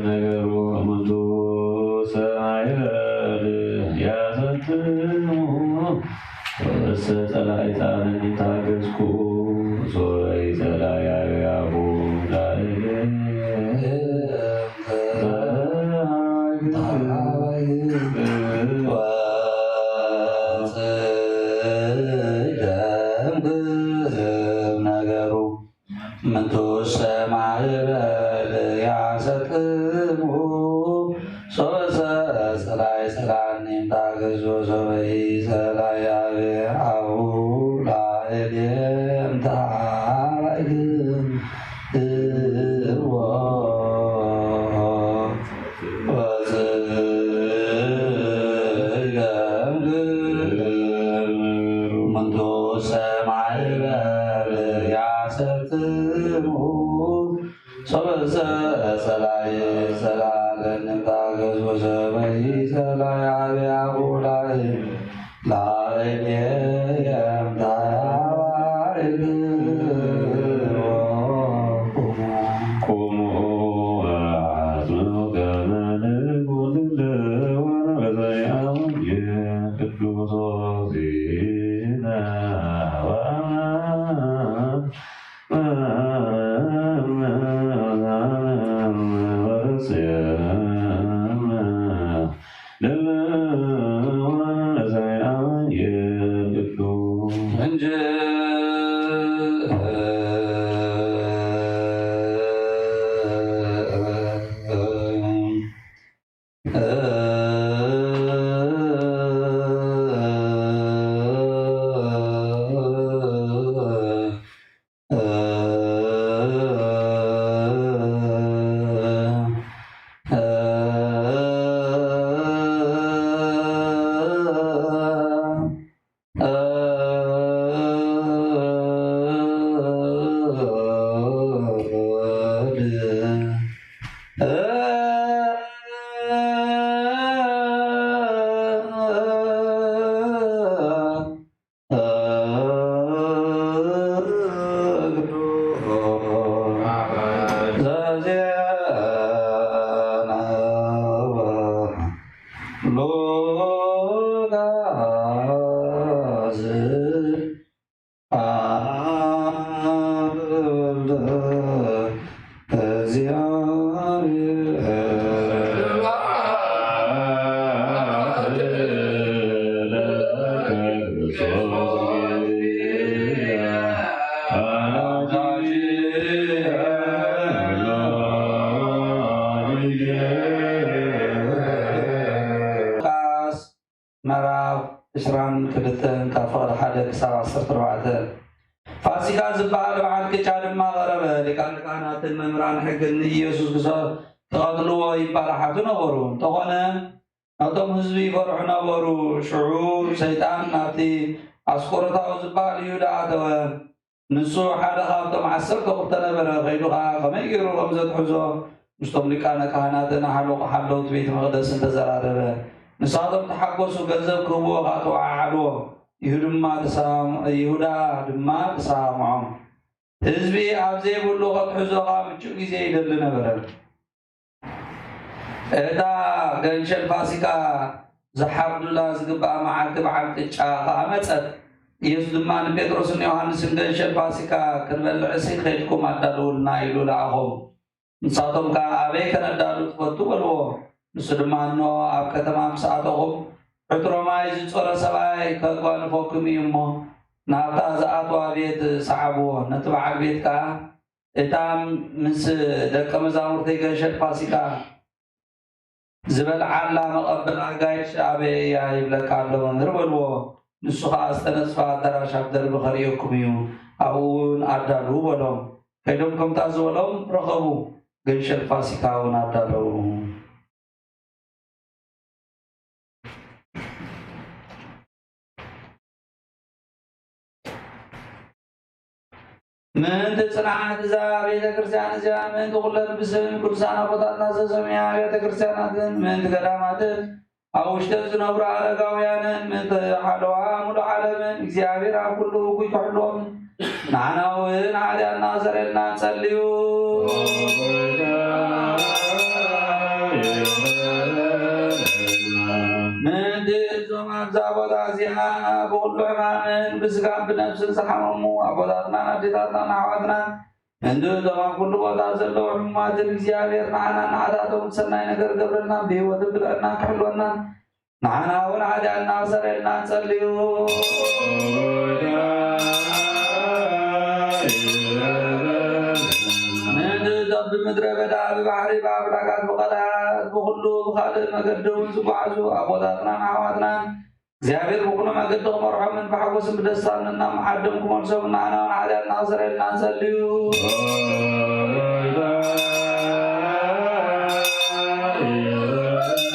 ነገሩ እሙንቱ ሰማይ ያሰጥሙ። ወበሰ ጸላኢ ጻረኒ ታገስኩ። ሶበሂ ጸላኢ አበ አቡላሌም ነገሩ ምንቱ ሰማይ በል ያሰጥሙ። ሶበሰ ጸላኢ ጸላኒ ታገሶ። ሶበሂ ጸላኢ አበ አቡ ላዕሌም ተአባይክዎ። ወዘይገምግም ምንቱ ሰማይ በል ያሰጥሙ። ሶበሰ ጸላኢ ጸላለን ታገስ። ወሰበይ ጸላኢ አብያሁ ላይ ላዕሌም ታባይክዎ። ቁሙ አጽንዑ ከመ ንኩን ለዋነ በዘያሙ ቅዱስ ዜና ሉቃስ ምዕራፍ ዕስራን ክልተን ካብ ፍቕዲ ሓደ ክሳብ ዓሰርተ ኣርባዕተ። ፋሲካ ዝበሃል በዓል ቅጫ ድማ ቀረበ። ሊቃነ ካህናትን መምህራን ሕግን ንኢየሱስ ክሰ-፣ ክቐትልዎ ይባላሓቱ ነበሩ። እንተኾነ ነቶም ህዝቢ ይፈርሑ ነበሩ። ሽዑ ሰይጣን ናብቲ ኣስቆሮታዊ ዝበሃል ይሁዳ ኣተወ። ንሱ ሓደ ካብቶም ዓሰርተ ክልተ ነበረ። ከይዱ ኸዓ ከመይ ገይሩ ከም ዘትሕዞ ምስቶም ሊቃነ ካህናትን ሓለቑ ሓለውቲ ቤተ መቕደስን ተዘራረበ። ንሳቶም ተሓጎሱ፣ ገንዘብ ክህብዎ ኸዓ ተወዓዓልዎ። ይሁ ድማ ተሰማም-፣ ይሁዳ ድማ ተሰማምዖም። ህዝቢ ኣብ ዘይብሉ ከትሕዞ ኸዓ ምቹእ ግዜ ይደሊ ነበረ። እታ ገንሸል ፋሲካ ዝሓርዱላ ዝግባእ መዓልቲ በዓል ቅጫ ኸዓ መጸት። ኢየሱስ ድማ ንጴጥሮስን ዮሃንስን፣ "ገንሸል ፋሲካ ክንበልዕሲ ኸይድኩም ኣዳልውልና" ኢሉ ለኣኾም። ንሳቶም ከኣ፣ "ኣበይ ከነዳሉ ትፈቱ?" በልዎ። ንሱ ድማ፣ "እንሆ፣ ኣብ ከተማ ምስ ኣተኹም፣ ዕትሮ ማይ ዝጾረ ሰብኣይ ከጓንፈኩም እዩ እሞ፣ ናብታ ዝኣትዋ ቤት ሰዓብዎ። ነቲ በዓል ቤት ከኣ፣ እታ ምስ ደቀ መዛሙርተይ ገንሸል ፋሲካ ዝበልዓላ መቐበል ኣጋይሽ ኣበይ እያ ይብለካ ኣሎ መምህር" በልዎ። ንሱ ኸዓ፣ "ዝተነጽፈ ኣዳራሽ ኣብ ደርቢ ከርእየኩም እዩ፣ ኣብኡ እውን ኣዳልዉ" በሎም። ከይዶም ከምታ ዝበሎም ረኸቡ፣ ገንሸል ፋሲካ እውን ኣዳለዉ። ምእንቲ ጽንዓት እዛ ቤተ ክርስቲያን እዚኣ፣ ምእንቲ ኩለን ብስም ቅዱሳን ኣቦታትና ዝተሰምያ ኣብያተ ክርስቲያናትን፣ ምእንቲ ገዳማትን፣ ኣብ ውሽጠን ዝነብሩ ኣረጋውያንን፣ ምእንቲ ሓለዋ ሙሉእ ዓለምን፣ እግዚኣብሔር ኣብ ኩሉ እኩይ ክሕሎም፣ ንዓና እውን ሓጢኣትና ክሰርየልና ንጸልዩ። ምእንቲ እዞም ኣብዛ ቦታ እዚኣ ብኹሉ ሕማምን ብስጋን ብነፍስን ዝሓመሙ ኣቦታትናን ኣዴታትናን ኣሕዋትናን፣ ምእንቲ እዞም ኣብ ኩሉ ቦታ ዘለዉ ሕሙማትን፣ እግዚኣብሔር ንዓናን ንዓታቶም ሰናይ ነገር ክገብረልናን ብህይወትን ብጥዕናን ክሕልወናን፣ ንዓና እውን ሓጢኣትና ክሰርየልና ንጸልዩ። ምእንቲ እቶም ብምድረ በዳ፣ ብባሕሪ፣ ብኣፍላጋት፣ ብቐላያት፣ ብኹሉ ብኻልእ መገዲ እውን ዝጓዓዙ ኣቦታትናን ኣሕዋትናን፣ እግዚኣብሔር ብኹሉ መገዲ ክመርሖምን ብሓጎስን ብደስታን ነናብ ዓዶም ክመልሶም፣ ንዓና እውን ሓጢኣትና ክሰርየልና ንጸልዩ።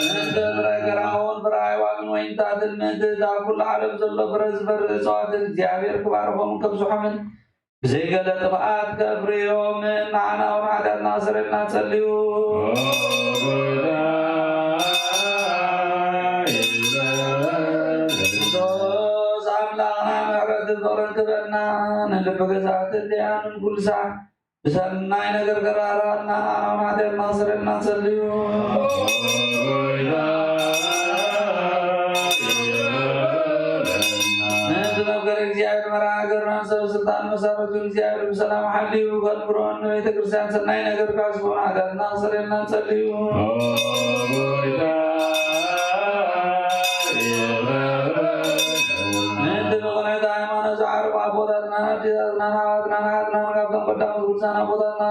ምእንቲ ፍረ ገራውን ፍረ ኣይዋምን ወይንታትን፣ ምእንቲ እታ ኣብ ኩሉ ዓለም ዘሎ ፍረ ዝፈሪ እጽዋትን እግዚኣብሔር ክባርኾምን ከብዝሖምን፣ ብዘይ ገለ ጥፍኣት ከፍርዮምን፣ ንዓና እውን ሓጢኣትና ክሰርየልና ንጸልዩ። ክርስቶስ ኣምላኽና ምሕረትን ፍቕርን ክበና፣ ንልቢ ገዛእትን ደያኑን ኩሉ ሳዕ ብሰናይ ነገር ከራርኣና፣ ንዓና እውን ሓጢኣትና ክሰርየልና ንጸልዩ። ምእንቲ መፍቀሪ እግዚኣብሔር መርሓ ሃገርናን ሰብ ስልጣን መሳፍንቱን እግዚኣብሔር ብሰላም ሓልዩ ከንብሮን ንቤተ ክርስቲያን ሰናይ ነገር ካስቦን ሓጢኣትና ክሰርየልና ንጸልዩ። ምእንቲ ብቕንዕቲ ሃይማኖት ዝዓርፉ ኣቦታትናን ኣዴታትናን ኣሕዋትናን ኣሓትናን ካብቶም ቀዳሞት ቅዱሳን ኣቦታትና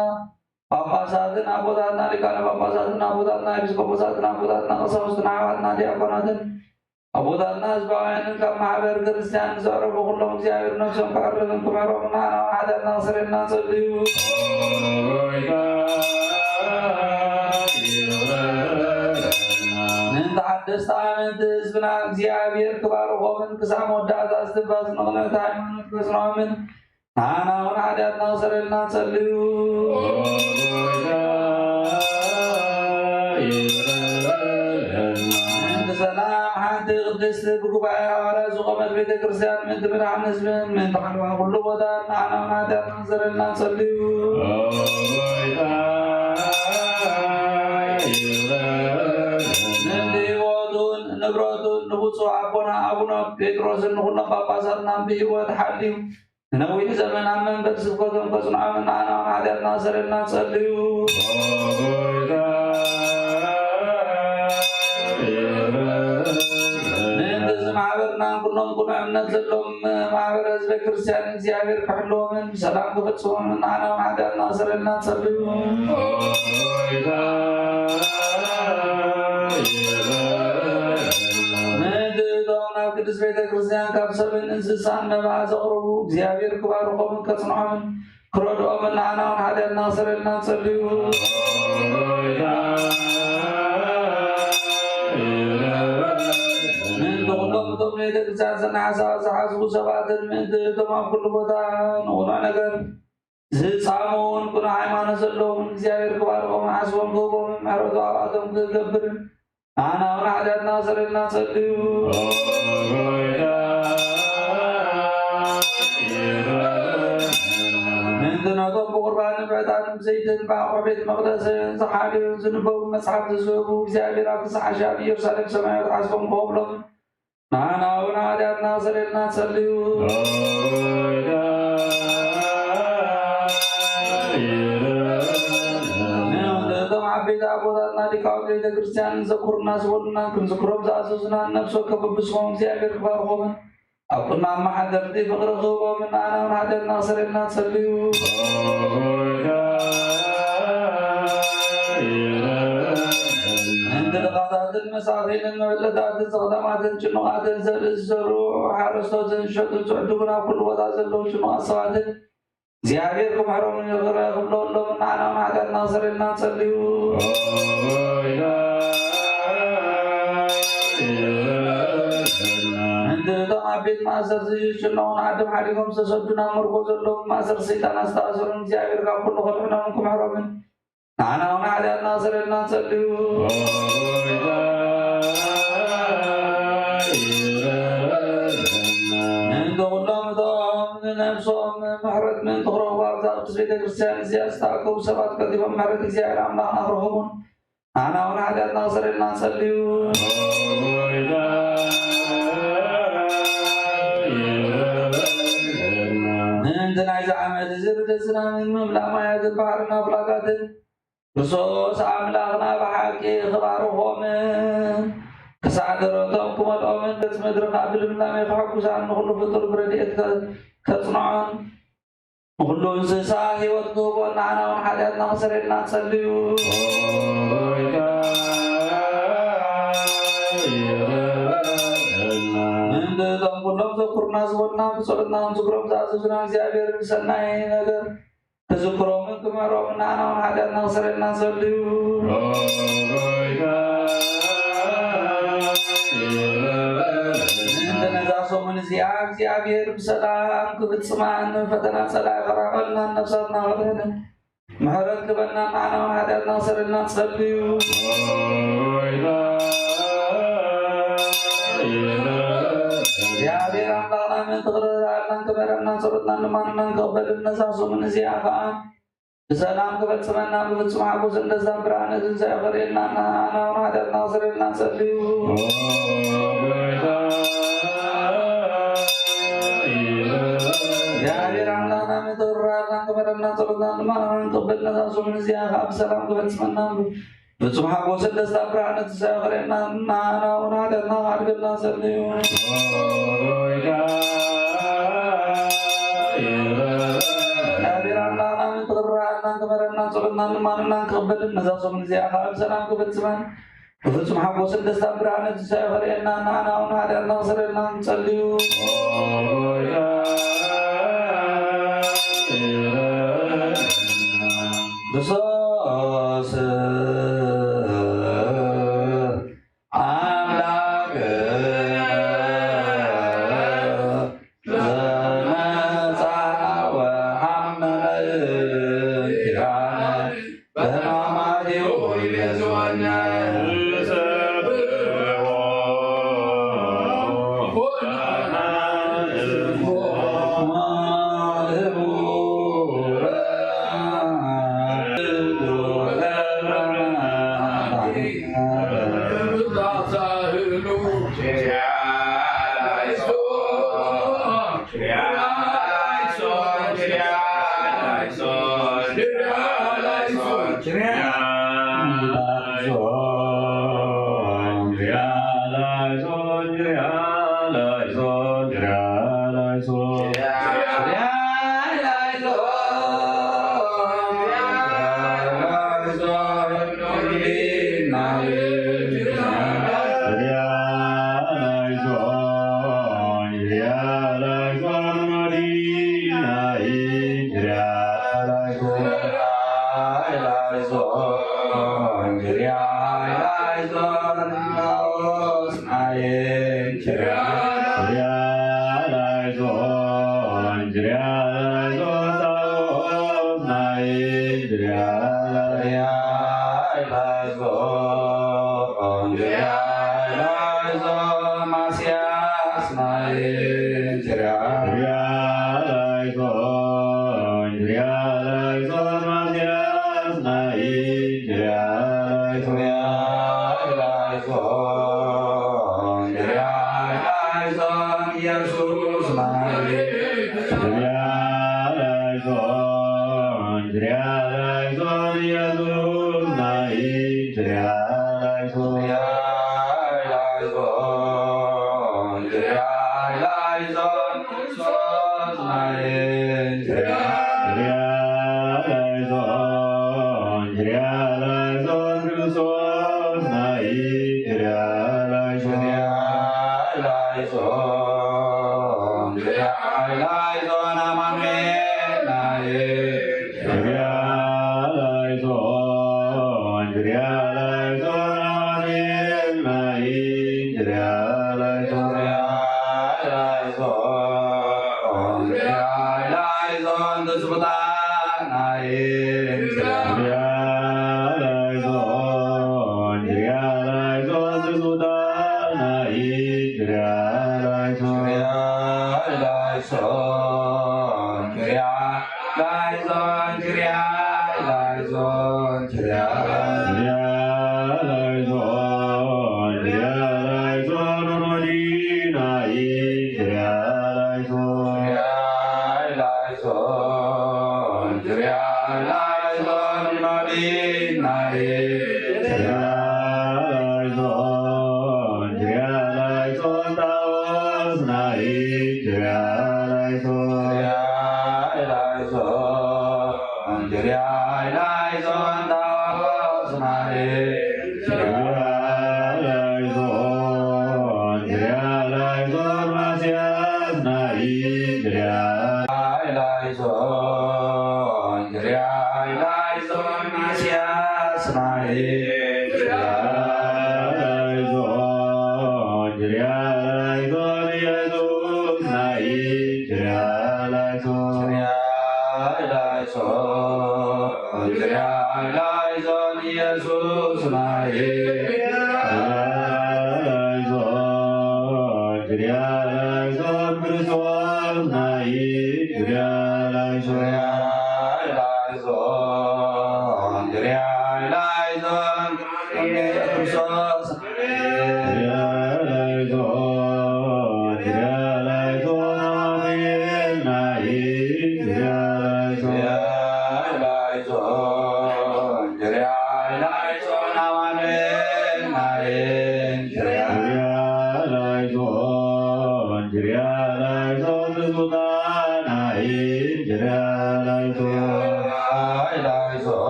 ጳጳሳትን ኣቦታትና ሊቃነ ጳጳሳትን ኣቦታትና ኤጲስቆጶሳትን ኣቦታትና ቀሳውስትን ኣሕዋትና ዲያቆናትን ኣቦታትና ህዝባውያንን ካብ ማሕበር ክርስቲያን ንዘዕረፉ ኩሎም እግዚኣብሔር ነፍሶም ከዕርፍን ክምሕሮም ንዓና እውን ሓጢኣትና ክሰርየልና ንጸልዩ። ምእንቲ ሓደስቲ ኣመንቲ ህዝብና እግዚኣብሔር ክባርኾምን ክሳብ መወዳእታ እስትንፋስ ንቕንዕቲ ሃይማኖት ከጽንዖምን ንዓና እውን ሓጢኣትና ክሰርየልና ንጸልዩ። ምእንቲ ሰላም ሓንቲ ቅድስቲ ብጉባኤ ሃዋርያት ዝቖመት ቤተ ክርስቲያን፣ ምእንቲ ምድሓን ህዝብን ምእንቲ ሓለዋ ኩሉ ቦታን ንዓና እውን ሓጢኣትና ክሰርየልና ንጸልዩ። ምእንቲ ህይወቱን ንብረቱን ንብፁዕ ኣቦና ኣቡነ ጴጥሮስን ንኹሎም ጳጳሳትናን ብህይወት ሓልዩ ንነዊሕ ዘመን ኣብ መንበር ስብከቶም ከጽንዖም ንዓና እውን ሓጢኣትና ክሰርየልና ንጸልዩ። ምእንቲ እዚ ማሕበርናን ኩሎም ቅኑዕ እምነት ዘለዎም ማሕበረ ህዝበ ክርስቲያን እግዚኣብሔር ክሕልዎምን ብሰላም ክፍጽሞምን ንዓና እውን ሓጢኣትና ክሰርየልና ንጸልዩ። ምእንቲ እቶም ናብ ምስ ቤተ ክርስቲያን ካብ ሰብን እንስሳን መባእ ዘቕርቡ እግዚኣብሔር ክባርኾምን ከጽንዖምን ክረድኦምን ንዓና እውን ሓጢኣትና ክሰርየልና ንጸልዩ። ምእንቲ ኩሎም እቶም ንቤተ ክርስቲያን ሰናይ ሓሳባት ዝሓስቡ ሰባትን ምእንቲ እቶም ኣብ ኩሉ ቦታ ንቕኑዕ ነገር ዝጻምኡን ቅኑዕ ሃይማኖት ዘለዎም እግዚኣብሔር ክባርኾም ሓስቦም ክህቦም ምሕረቱ ኣብኣቶም ክገብር ንዓና እውን ሓጢኣትና ክሰርየልና ንጸልዩ። ምእንቲ ነቶም ብቁርባን ብዕጣን ብዘይትን ብኣቑሑ ቤት መቕደስ ዝሓልዩ ዝንበቡ መጽሓፍ ዝስእቡ እግዚኣብሔር ኣብቲ ዝሓሸ ኣብ ኢየሩሳሌም ሰማያዊት ሓስቦም ክኸብሎም ንዓና እውን ሓጢኣትና ክሰርየልና ንጸልዩ። ምእንቲ እቶም ዓበይቲ ኣቦታትና ሊቃውንቲ ቤተ ክርስቲያን ዘኩሩና ዝበሉና ክንዝክሮም ዝኣዘዙና ነፍሲ ወከፍ ብስሞም እግዚኣብሔር ክባርኾምን ኣብ ኩና መሓደርቲ ፍቕሪ ክህቦምን ንዓና እውን ሓጢኣትና ክሰርየልና ንጸልዩ። ምእንቲ ድኻታትን መሳኺንን መበለታትን ጸቕጣማትን ጭኑቓትን ዘርኢ ዝዘርኡ ሓረስቶትን ዝሸጡን ዝዕድጉን ኣብ ኩሉ ቦታ ዘለዉ ጭኑቓት ሰባትን እግዚኣብሔር ክምሕሮምን ይቕረ ክብለሎም ንዓና እውን ሓጢኣትና ክሰርየልና ንጸልዩ። ምእንቲ እቶም ኣብ ቤት ማእሰርቲ ዝጭነቑን ዓዶም ሓዲጎም ዝተሰዱን ኣብ ምርኮ ዘለዉ ማእሰርቲ ሰይጣን ዝተኣሰሩን እግዚኣብሔር ካብ ኩሉ ከድሕኖምን ክምሕሮምን ንዓና እውን ሓጢኣትና ክሰርየልና ንጸልዩ። ምእንቲ ኩሎም እቶም ንነብሶም ምሕረት ምእንቲ ክረኽቡ ኣብዛ ቅድስት ቤተ ክርስቲያን እዚኣ ዝተኣከቡ ሰባት ቀልጢፎም ምሕረት እግዚኣብሔር ኣምላኽና ክረኽቡን ንዓና እውን ሓጢኣትና ክሰርየልና ንጸልዩ። ምእንቲ ናይዚ ዓመት እዚ ርደት ዝናምን ምምላእ ማያትን ባሕርን ኣፍላጋትን ክርስቶስ ኣምላኽና ብሓቂ ክባርኾምን ክሳዕ ደረቶም ክመልኦምን ገጽ ምድሪ ካብ ብልምላሜ ክሕጉሳን ንኹሉ ፍጡር ብረድኤት ከ-፣ ከጽንዖን ንኹሉ እንስሳ ህይወት ክህቦን ንዓና እውን ሓጢኣትና ክሰርየልና ንጸልዩ። ምእንቲ እቶም ኩሎም ዘኩሩና ዝበሉና ብጸሎትና ክንዝክሮም ዝኣዘዙና እግዚኣብሔር ብሰናይ ነገር ክዝክሮምን ክምሕሮምን ንዓና እውን ሓጢኣትና ክሰርየልና ንጸልዩ። ምእንቲ ነዛ ሰሙን እዚኣ እግዚኣብሔር ብሰላም ክፍጽማን ፈተና ጸላኢ ከራሕቐልናን ነፍሳትና ከድሕንን ምሕረት ክበና ንዓና እውን ሓጢኣትና ክሰርየልና ንጸልዩ። እግዚኣብሔር ኣምላኽና ምእንቲ ክርህራሃልናን ክምሕረናን ጸሎትናን ልማንናን ክቕበልን ነዛ ሰሙን እዚኣ ኸኣ ብሰላም ክፈጽመና ብፍጹም ሓጎስን ደስታን ብርሃነ ትንሳኤ ከርእየና ንዓና እውን ሓጢኣትና ክሰርየልና ንጸልዩ። እግዚኣብሔር ኣምላኽና ምእንቲ ክርህራሃልናን ክምሕረናን ጸሎትናን ልማንናን ክቕበል ነዛ ሰሙን እዚኣ ኸኣ ብሰላም ክፈጽመና ፍጹም ሓጎስን ደስታን ብርሃነ ትንሳኤ ከርእየና ንዓና እውን ሓጢኣትና ክሓድገልና ንጸልዩ። እግዚኣብሔር ኣምላኽና ምእንቲ ክርህራሃልናን ክምሕረናን ጸሎትናን ልማንናን ክቕበልን ነዛ ሰሙን እዚኣ ኸኣ ብሰላም ክፍጽመን ብፍጹም ሓጎስን ደስታን ብርሃነ ትንሳኤ ከርእየና ንዓና እውን ሓጢኣትና ክሰርየልና ንጸልዩ። ክርስቶስ ኣምላክ ዘመጻ ወሐመለ ኪዳነ በሕማማቲሁ ይቤዝወነ።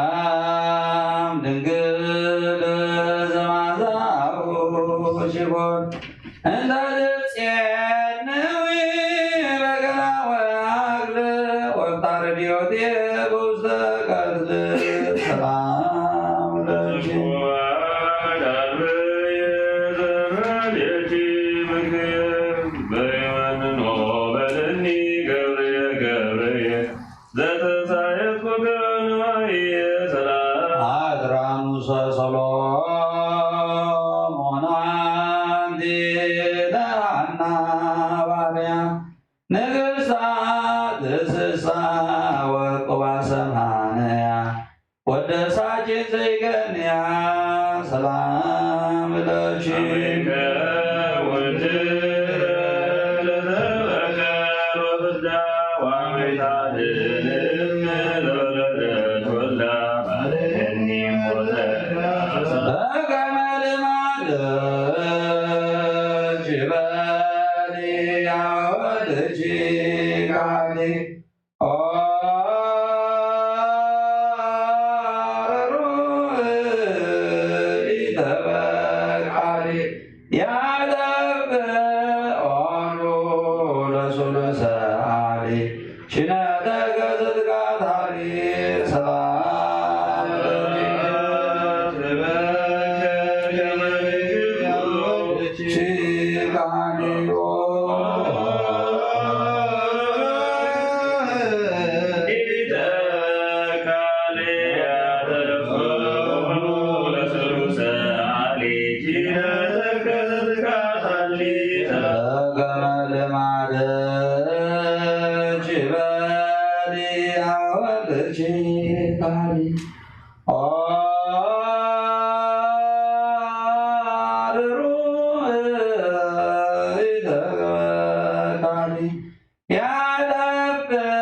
ማርያም ድንግል ዘማዛኡ ሽቦን እንተ ትጼንዊ በገና ወአክል ወፍታ ረድዮት ውስተ ቀትል ሰላም ለኪ። ዘመዴኪ ምግብ በይመንኖ በልኒ ገብርየ ገብርየ ዘተሳየጥኩ ገበንዋየ ሰላም። አድራሙሰ ሰሎሞን አንቲ ለሃና ባርያ ንግሥታ ትስሳ ወቅባ ሰማንያ ወደሳችን ዘይገንያ ሰላም ለኪ። በከመ ልማድኪ በሊ አወልድኪ ቃሊ ኦ ርሩእ ኢተበቃሊ ያደብ ኦኑ ለሱሉሰ አሊ ሽነተ ገዝትካ ታሊ ሰላም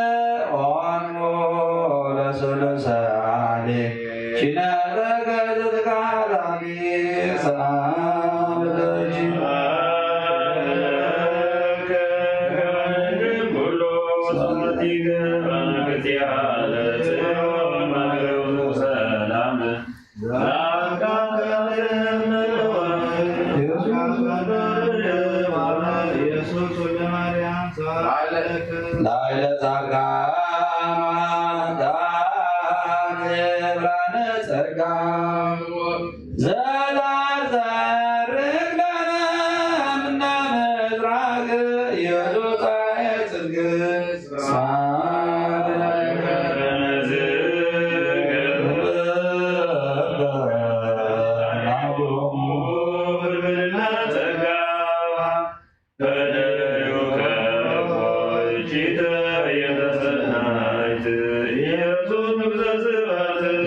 ያለብኦኑ ለስሉሰ አሊ ሽነተ ገዝትካ ዳኒ ሰላም ለኪ። ላዕለ ጻድቃን ጻድቃን ብርሃነ ጸጋ ዘላዘርግ ለነ ምነ ምድራግ ኢየሱስ ጻየ ጽድቅ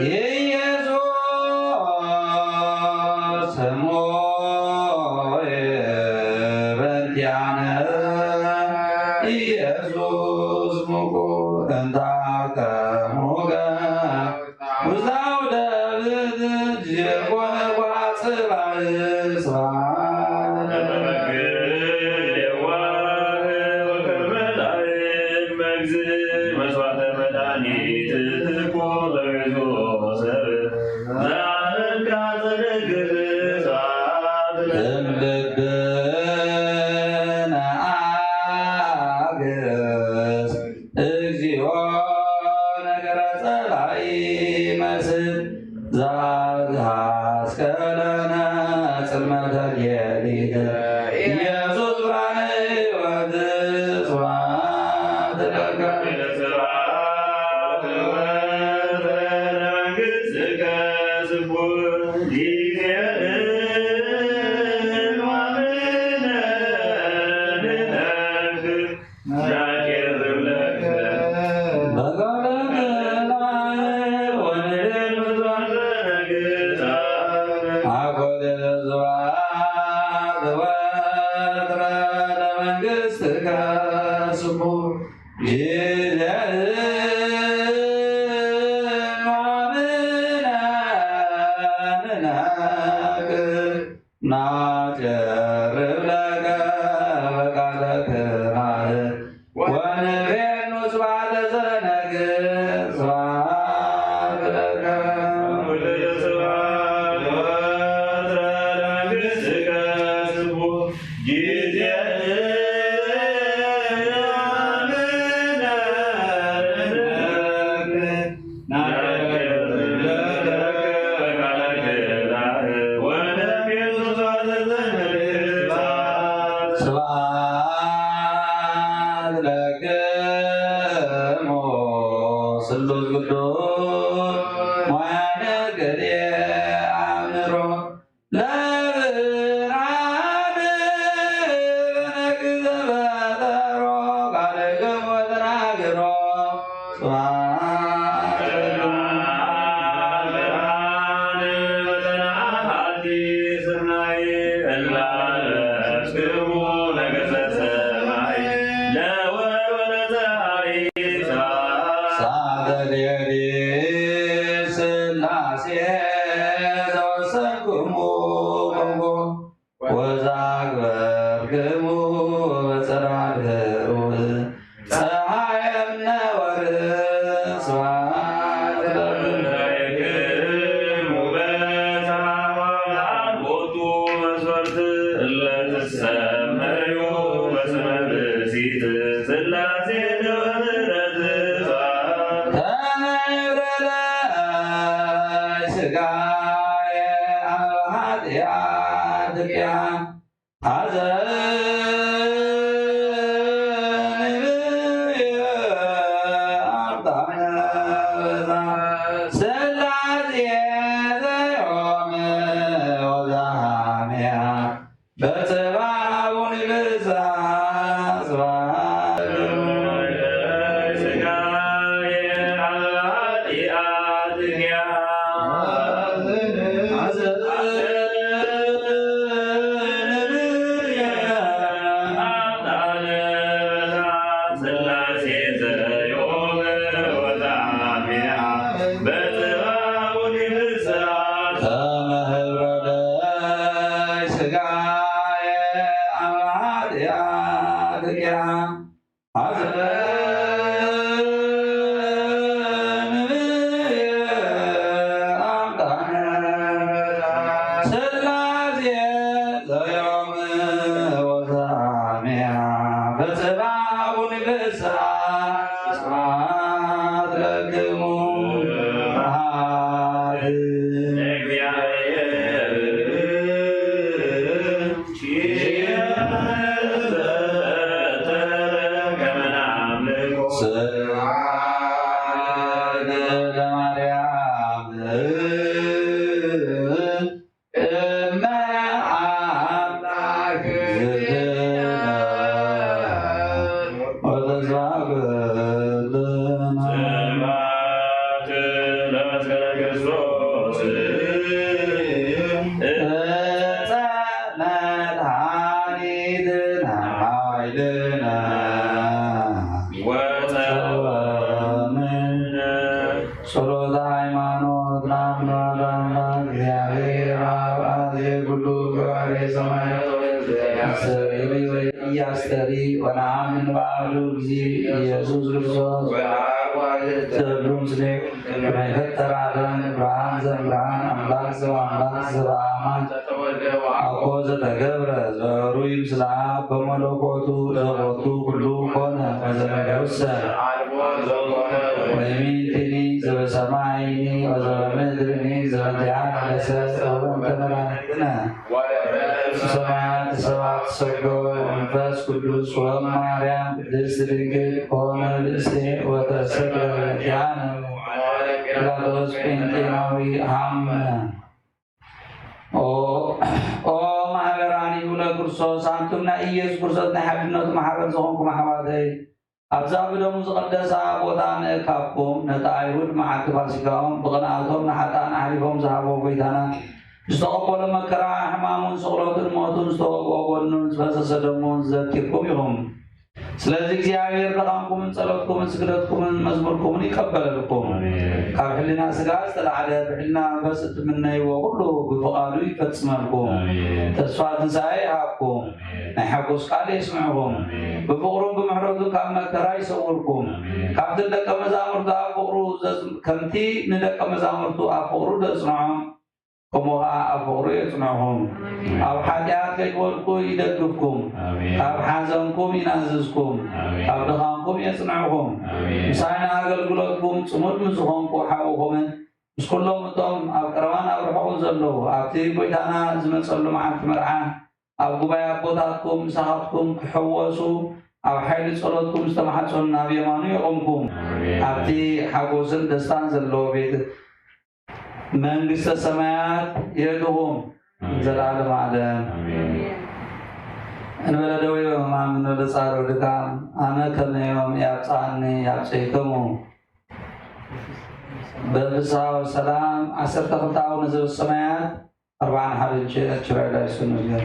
ኢየሱስ ስሙ በእንቲአነ ኢየሱስ ሙቁ እንታከሙገ ውስተ አውደ ብእድ የኮነ ጓጽባይ ስብሐት እምልብነ አግስ እግዚኦ ነገረ ጸላኢ መስል ዛዝሃስከለነ ጽልመተ ሌሊት ኢየሱስ ብርሃነ ሕይወት ስብሐት ለከ። ናጨርብ ለከ በቃለ ክራር ወንቤኑ ስብሐተ ዘነግስ ስብሐት ለከ። ስብሐት ለክሙ ስሉስ ቅዱስ ሞያነ ገዴ አእምሮ ለብርሃን በነግዘ በጠሮ ቃልክሙ ተናግሮ። ሳተ ሌሊት ሥላሴ ዘወሰንክሙ መንጎ ወዛግበርክሙ በጽራር ብሩር ፀሐይ እምነ ወርህ ስብሐት ለክሙ። ለክሙ ስብሐት ለእግዚአብሔር። ስብሐት ለማርያም እመ አምላክ እግዝእትነ ወተስፋ ኩልነ። ስብሐት ለመስቀለ ክርስቶስ። ዕፀ መድኃኒትነ ኃይልነ ወፀወምነ። ጸሎተ ሃይማኖት። ናምና ለአምላክ እግዚአብሔር አብ አዜ ኩሉ ገባሬ ሰማያት ወምድር ያስተሪ ወይ ኢያስተሪ ወነአምን በአሐዱ እግዚእ ኢየሱስ ክርስቶስ ወአብ ዋሕድ ተብሉ ምስሌ ከመ ይፈጠር ዓለም ብርሃን ዘእምብርሃን አምላክ ዘእምአምላክ ዘበአማን አኮ ዘተገብረ ዘሩይ ምስለ አብ በመለኮቱ ዘቦቱ ኩሉ ኮነ ወዘመንፈስሰ ወይሚንቲኒ ዘበሰማይኒ ወዘበምድርኒ ዘበንቲሃ ለሰ ወበንተ መድኃኒትነ ሰማያት ሰባት ሰገወ መንፈስ ቅዱስ ወማርያም ቅድስት ድንግል ኮነ ብእሴ ወተሰቅለ በእንቲአነ ጲላጦስ ጴንጤናዊ ሃመ። ኦ ኦ ማህበራኒሁ ለክርስቶስ፣ ኣንቱም ናይ ኢየሱስ ክርስቶስ ናይ ሓድነቱ ማሕበር ዝኾንኩም ኣሕዋተይ፣ ኣብዛ ብደሙ ዝቐደሳ ቦታ ምእካብኩም፣ ነቲ ኣይሁድ መዓልቲ ፋሲካኦም ብቕንኣቶም ንሓጥኣን ኣሕሊፎም ዝሃብዎ ጐይታና ዝተቐበሎ መከራ፣ ሕማሙን ስቕለቱን ሞቱን ዝተወግኦ ጐድኑን ዝፈሰሰ ደሙን ዘኪርኩም ኢኹም። ስለዚ እግዚኣብሔር ድኻምኩምን ጸሎትኩምን ስግደትኩምን መዝሙርኩምን ይቀበለልኩም። ኣሜን። ካብ ሕልና ስጋ ዝተላዕለ ብሕልና መንፈስ እትምነይዎ ኩሉ ብፍቓዱ ይፈጽመልኩም። ኣሜን። ተስፋ ትንሳኤ ይሃብኩም። ኣሜን። ናይ ሓጎስ ቃል የስምዕኹም። ኣሜን። ብፍቕሩን ብምሕረቱን ካብ መከራ ይሰውርኩም። ኣሜን። ካብቲ ደቀ መዛሙርቱ ኣብ ፍቕሩ ዘጽ-፣ ከምቲ ንደቀ መዛሙርቱ ኣብ ፍቕሩ ዘጽንዖም፣ ከምኡ ኸዓ ኣብ ፍቕሩ የጽንዕኹም። ኣሜን። ኣብ ሓጢኣት ከይትወድቁ ይደግፍኩም። ኣሜን። ካብ ሓዘንኩም ይናዝዝኩም። ኣሜን። ካብ ድኻምኩም የጽንዕኹም። ኣሜን። ምሳይ ንኣገልግሎትኩም ጽሙድ ምስ ዝኾንኩ ሓውኹምን ምስ ኩሎም እቶም ኣብ ቀረባን ኣብ ርሑቕን ዘለዉ ኣብቲ ጐይታና ዝመጸሉ መዓልቲ መርዓ ኣብ ጉባኤ ኣቦታትኩም ምሳኻትኩም ክሕወሱ ኣብ ሓይሊ ጸሎትኩም ዝተማሕጸኑ ናብ የማኑ የቖምኩም። ኣሜን። ኣብቲ ሓጎስን ደስታን ዘለዎ ቤት መንግስተ ሰማያት የእትኹም። ኣሜን። ዘላለም ዓለም። ኣሜን። እንበለ ደዌ ወሕማም፣ እንበለ ጻዕር ወድካም፣ ኣነ ከመዮም ያብጽኣኒ ያብጽሕክሙ። በፍስሓ ወሰላም። ዓሰርተ ክልተ ኣቡነ ዘበሰማያት፣ ኣርብዓን ሓደን ችራይ ዳይሶን ነገር።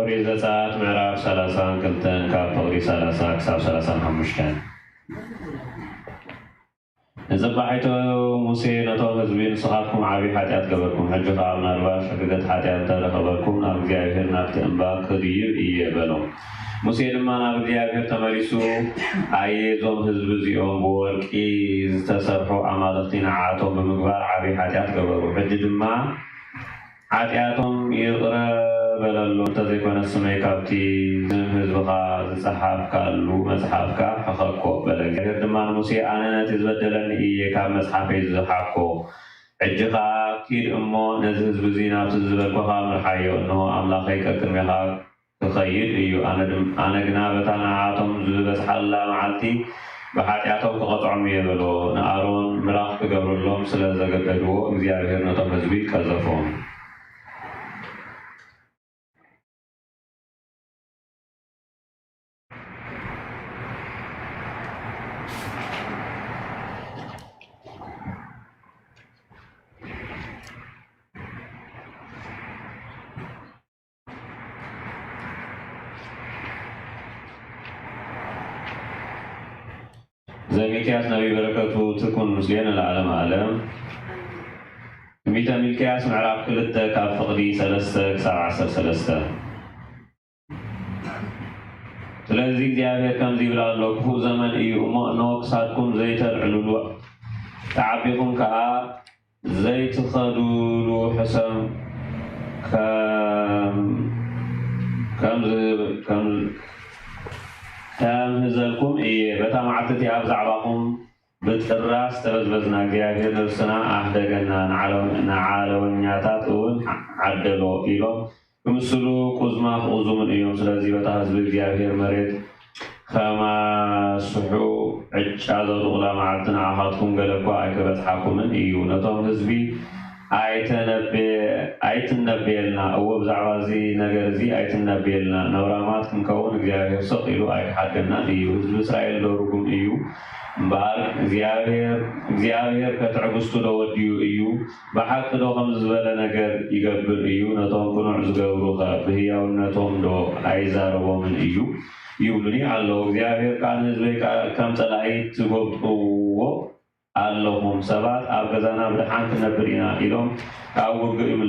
ኦሪት ዘጸኣት ምዕራፍ ሰላሳን ክልተን ካብ ፍቕዲ ሰላሳ ክሳብ ሰላሳን ሓሙሽተን። ንጽባሒቱ ሙሴ ነቶም ህዝቢ፣ "ንስኻትኩም ዓቢ ሓጢኣት ገበርኩም፣ ሕጂ ኸኣ ምናልባሽ ሕግገት ሓጢኣት እንተ ረኸበልኩም ናብ እግዚኣብሔር ናብቲ እምባ ክድይብ እየ" በሎም። ሙሴ ድማ ናብ እግዚኣብሔር ተመሊሱ፣ "ኣየ እዞም ህዝቢ እዚኦም ብወርቂ ዝተሰርሑ ኣማልኽቲ ንዓኣቶም ብምግባር ዓቢ ሓጢኣት ገበሩ። ሕጂ ድማ ሓጢኣቶም ይቕረ በለሎም፣ እንተዘይኮነ ስመይ ካብቲ ስም ህዝብኻ ዝጸሓፍካሉ መጽሓፍካ ሕኸኮ" በለ። እግዚኣብሔር ድማ ንሙሴ፣ "ኣነ ነቲ ዝበደለኒ እየ ካብ መጽሓፈይ ዝሓኮ። ሕጂ ኸኣ ኪድ እሞ ነዚ ህዝቢ እዚ ናብቲ ዝበልኩኻ ምርሓዮ። እንሆ ኣምላኸይ ቀቅድሜኻ ክኸይድ እዩ። ኣነ ድም-፣ ኣነ ግና በታ ንዓኣቶም ዝበጽሓላ መዓልቲ ብሓጢኣቶም ክቐጽዖም እየ" በሎ። ንኣሮን ምራኽ ክገብረሎም ስለ ዘገደድዎ፣ እግዚኣብሔር ነቶም ህዝቢ ቀዘፎም። ዘሚክያስ ነቢይ በረከቱ ትኩን ምስሌነ ለዓለመ ዓለም። ትንቢተ ሚልክያስ ምዕራፍ ክልተ ካብ ፍቕዲ ሰለስተ ክሳብ ዓሰርተ ሰለስተ። ስለዚ እግዚኣብሔር ከምዚ ይብል ኣሎ፣ ክፉእ ዘመን እዩ እሞ፣ እንሆ ክሳድኩም ዘይተልዕልሉ፣ ተዓቢኹም ከኣ ዘይትኸዱሉ ሕሰም ከም-፣ ከም-፣ ከም-፣ ከምህዘልኩም እየ። በታ መዓልቲ እቲኣ ብዛዕባኹም ብጥራስ ተበዝበዝና፣ እግዚኣብሔር ንርስና ኣሕደገና፣ ንዓለወ-፣ ንዓለወኛታት እውን ዓደሎ ኢሎም ክምስሉ ቁዝማ ክቑዝሙን እዮም። ስለዚ በታ ህዝቢ እግዚኣብሔር መሬት ከማስሑ ዕጫ ዘውድቑላ መዓልቲ ንዓኻትኩም ገለ እኳ ኣይክበጽሓኩምን እዩ። ነቶም ህዝቢ ኣይተነበ-፣ ኣይትነበየልና፣ እወ፣ ብዛዕባ እዚ ነገር እዚ ኣይትነበየልና፣ ነውራማት ክንከውን እግዚኣብሔር ስቕ ኢሉ ኣይክሓድገናን እዩ። ህዝቢ እስራኤል ዶ ርጉም እዩ? እምበኣር እግዚኣብሔር፣ እግዚኣብሔር ከ ትዕግስቱ ዶ ወዲኡ እዩ? ብሓቂ ዶ ከምዚ ዝበለ ነገር ይገብር እዩ? ነቶም ቅኑዕ ዝገብሩኸ ብህያውነቶም ዶ ኣይዛረቦምን እዩ? ይብሉኒ ኣለዉ። እግዚኣብሔር ከኣ ንህዝበይ ከኣ ከም ጸላኢ ትጎብጥዎ ኣለኹም። ሰባት ኣብ ገዛና ብደሓን ክንነብር ኢና ኢሎም ካብ ውግእ ይምለሱ።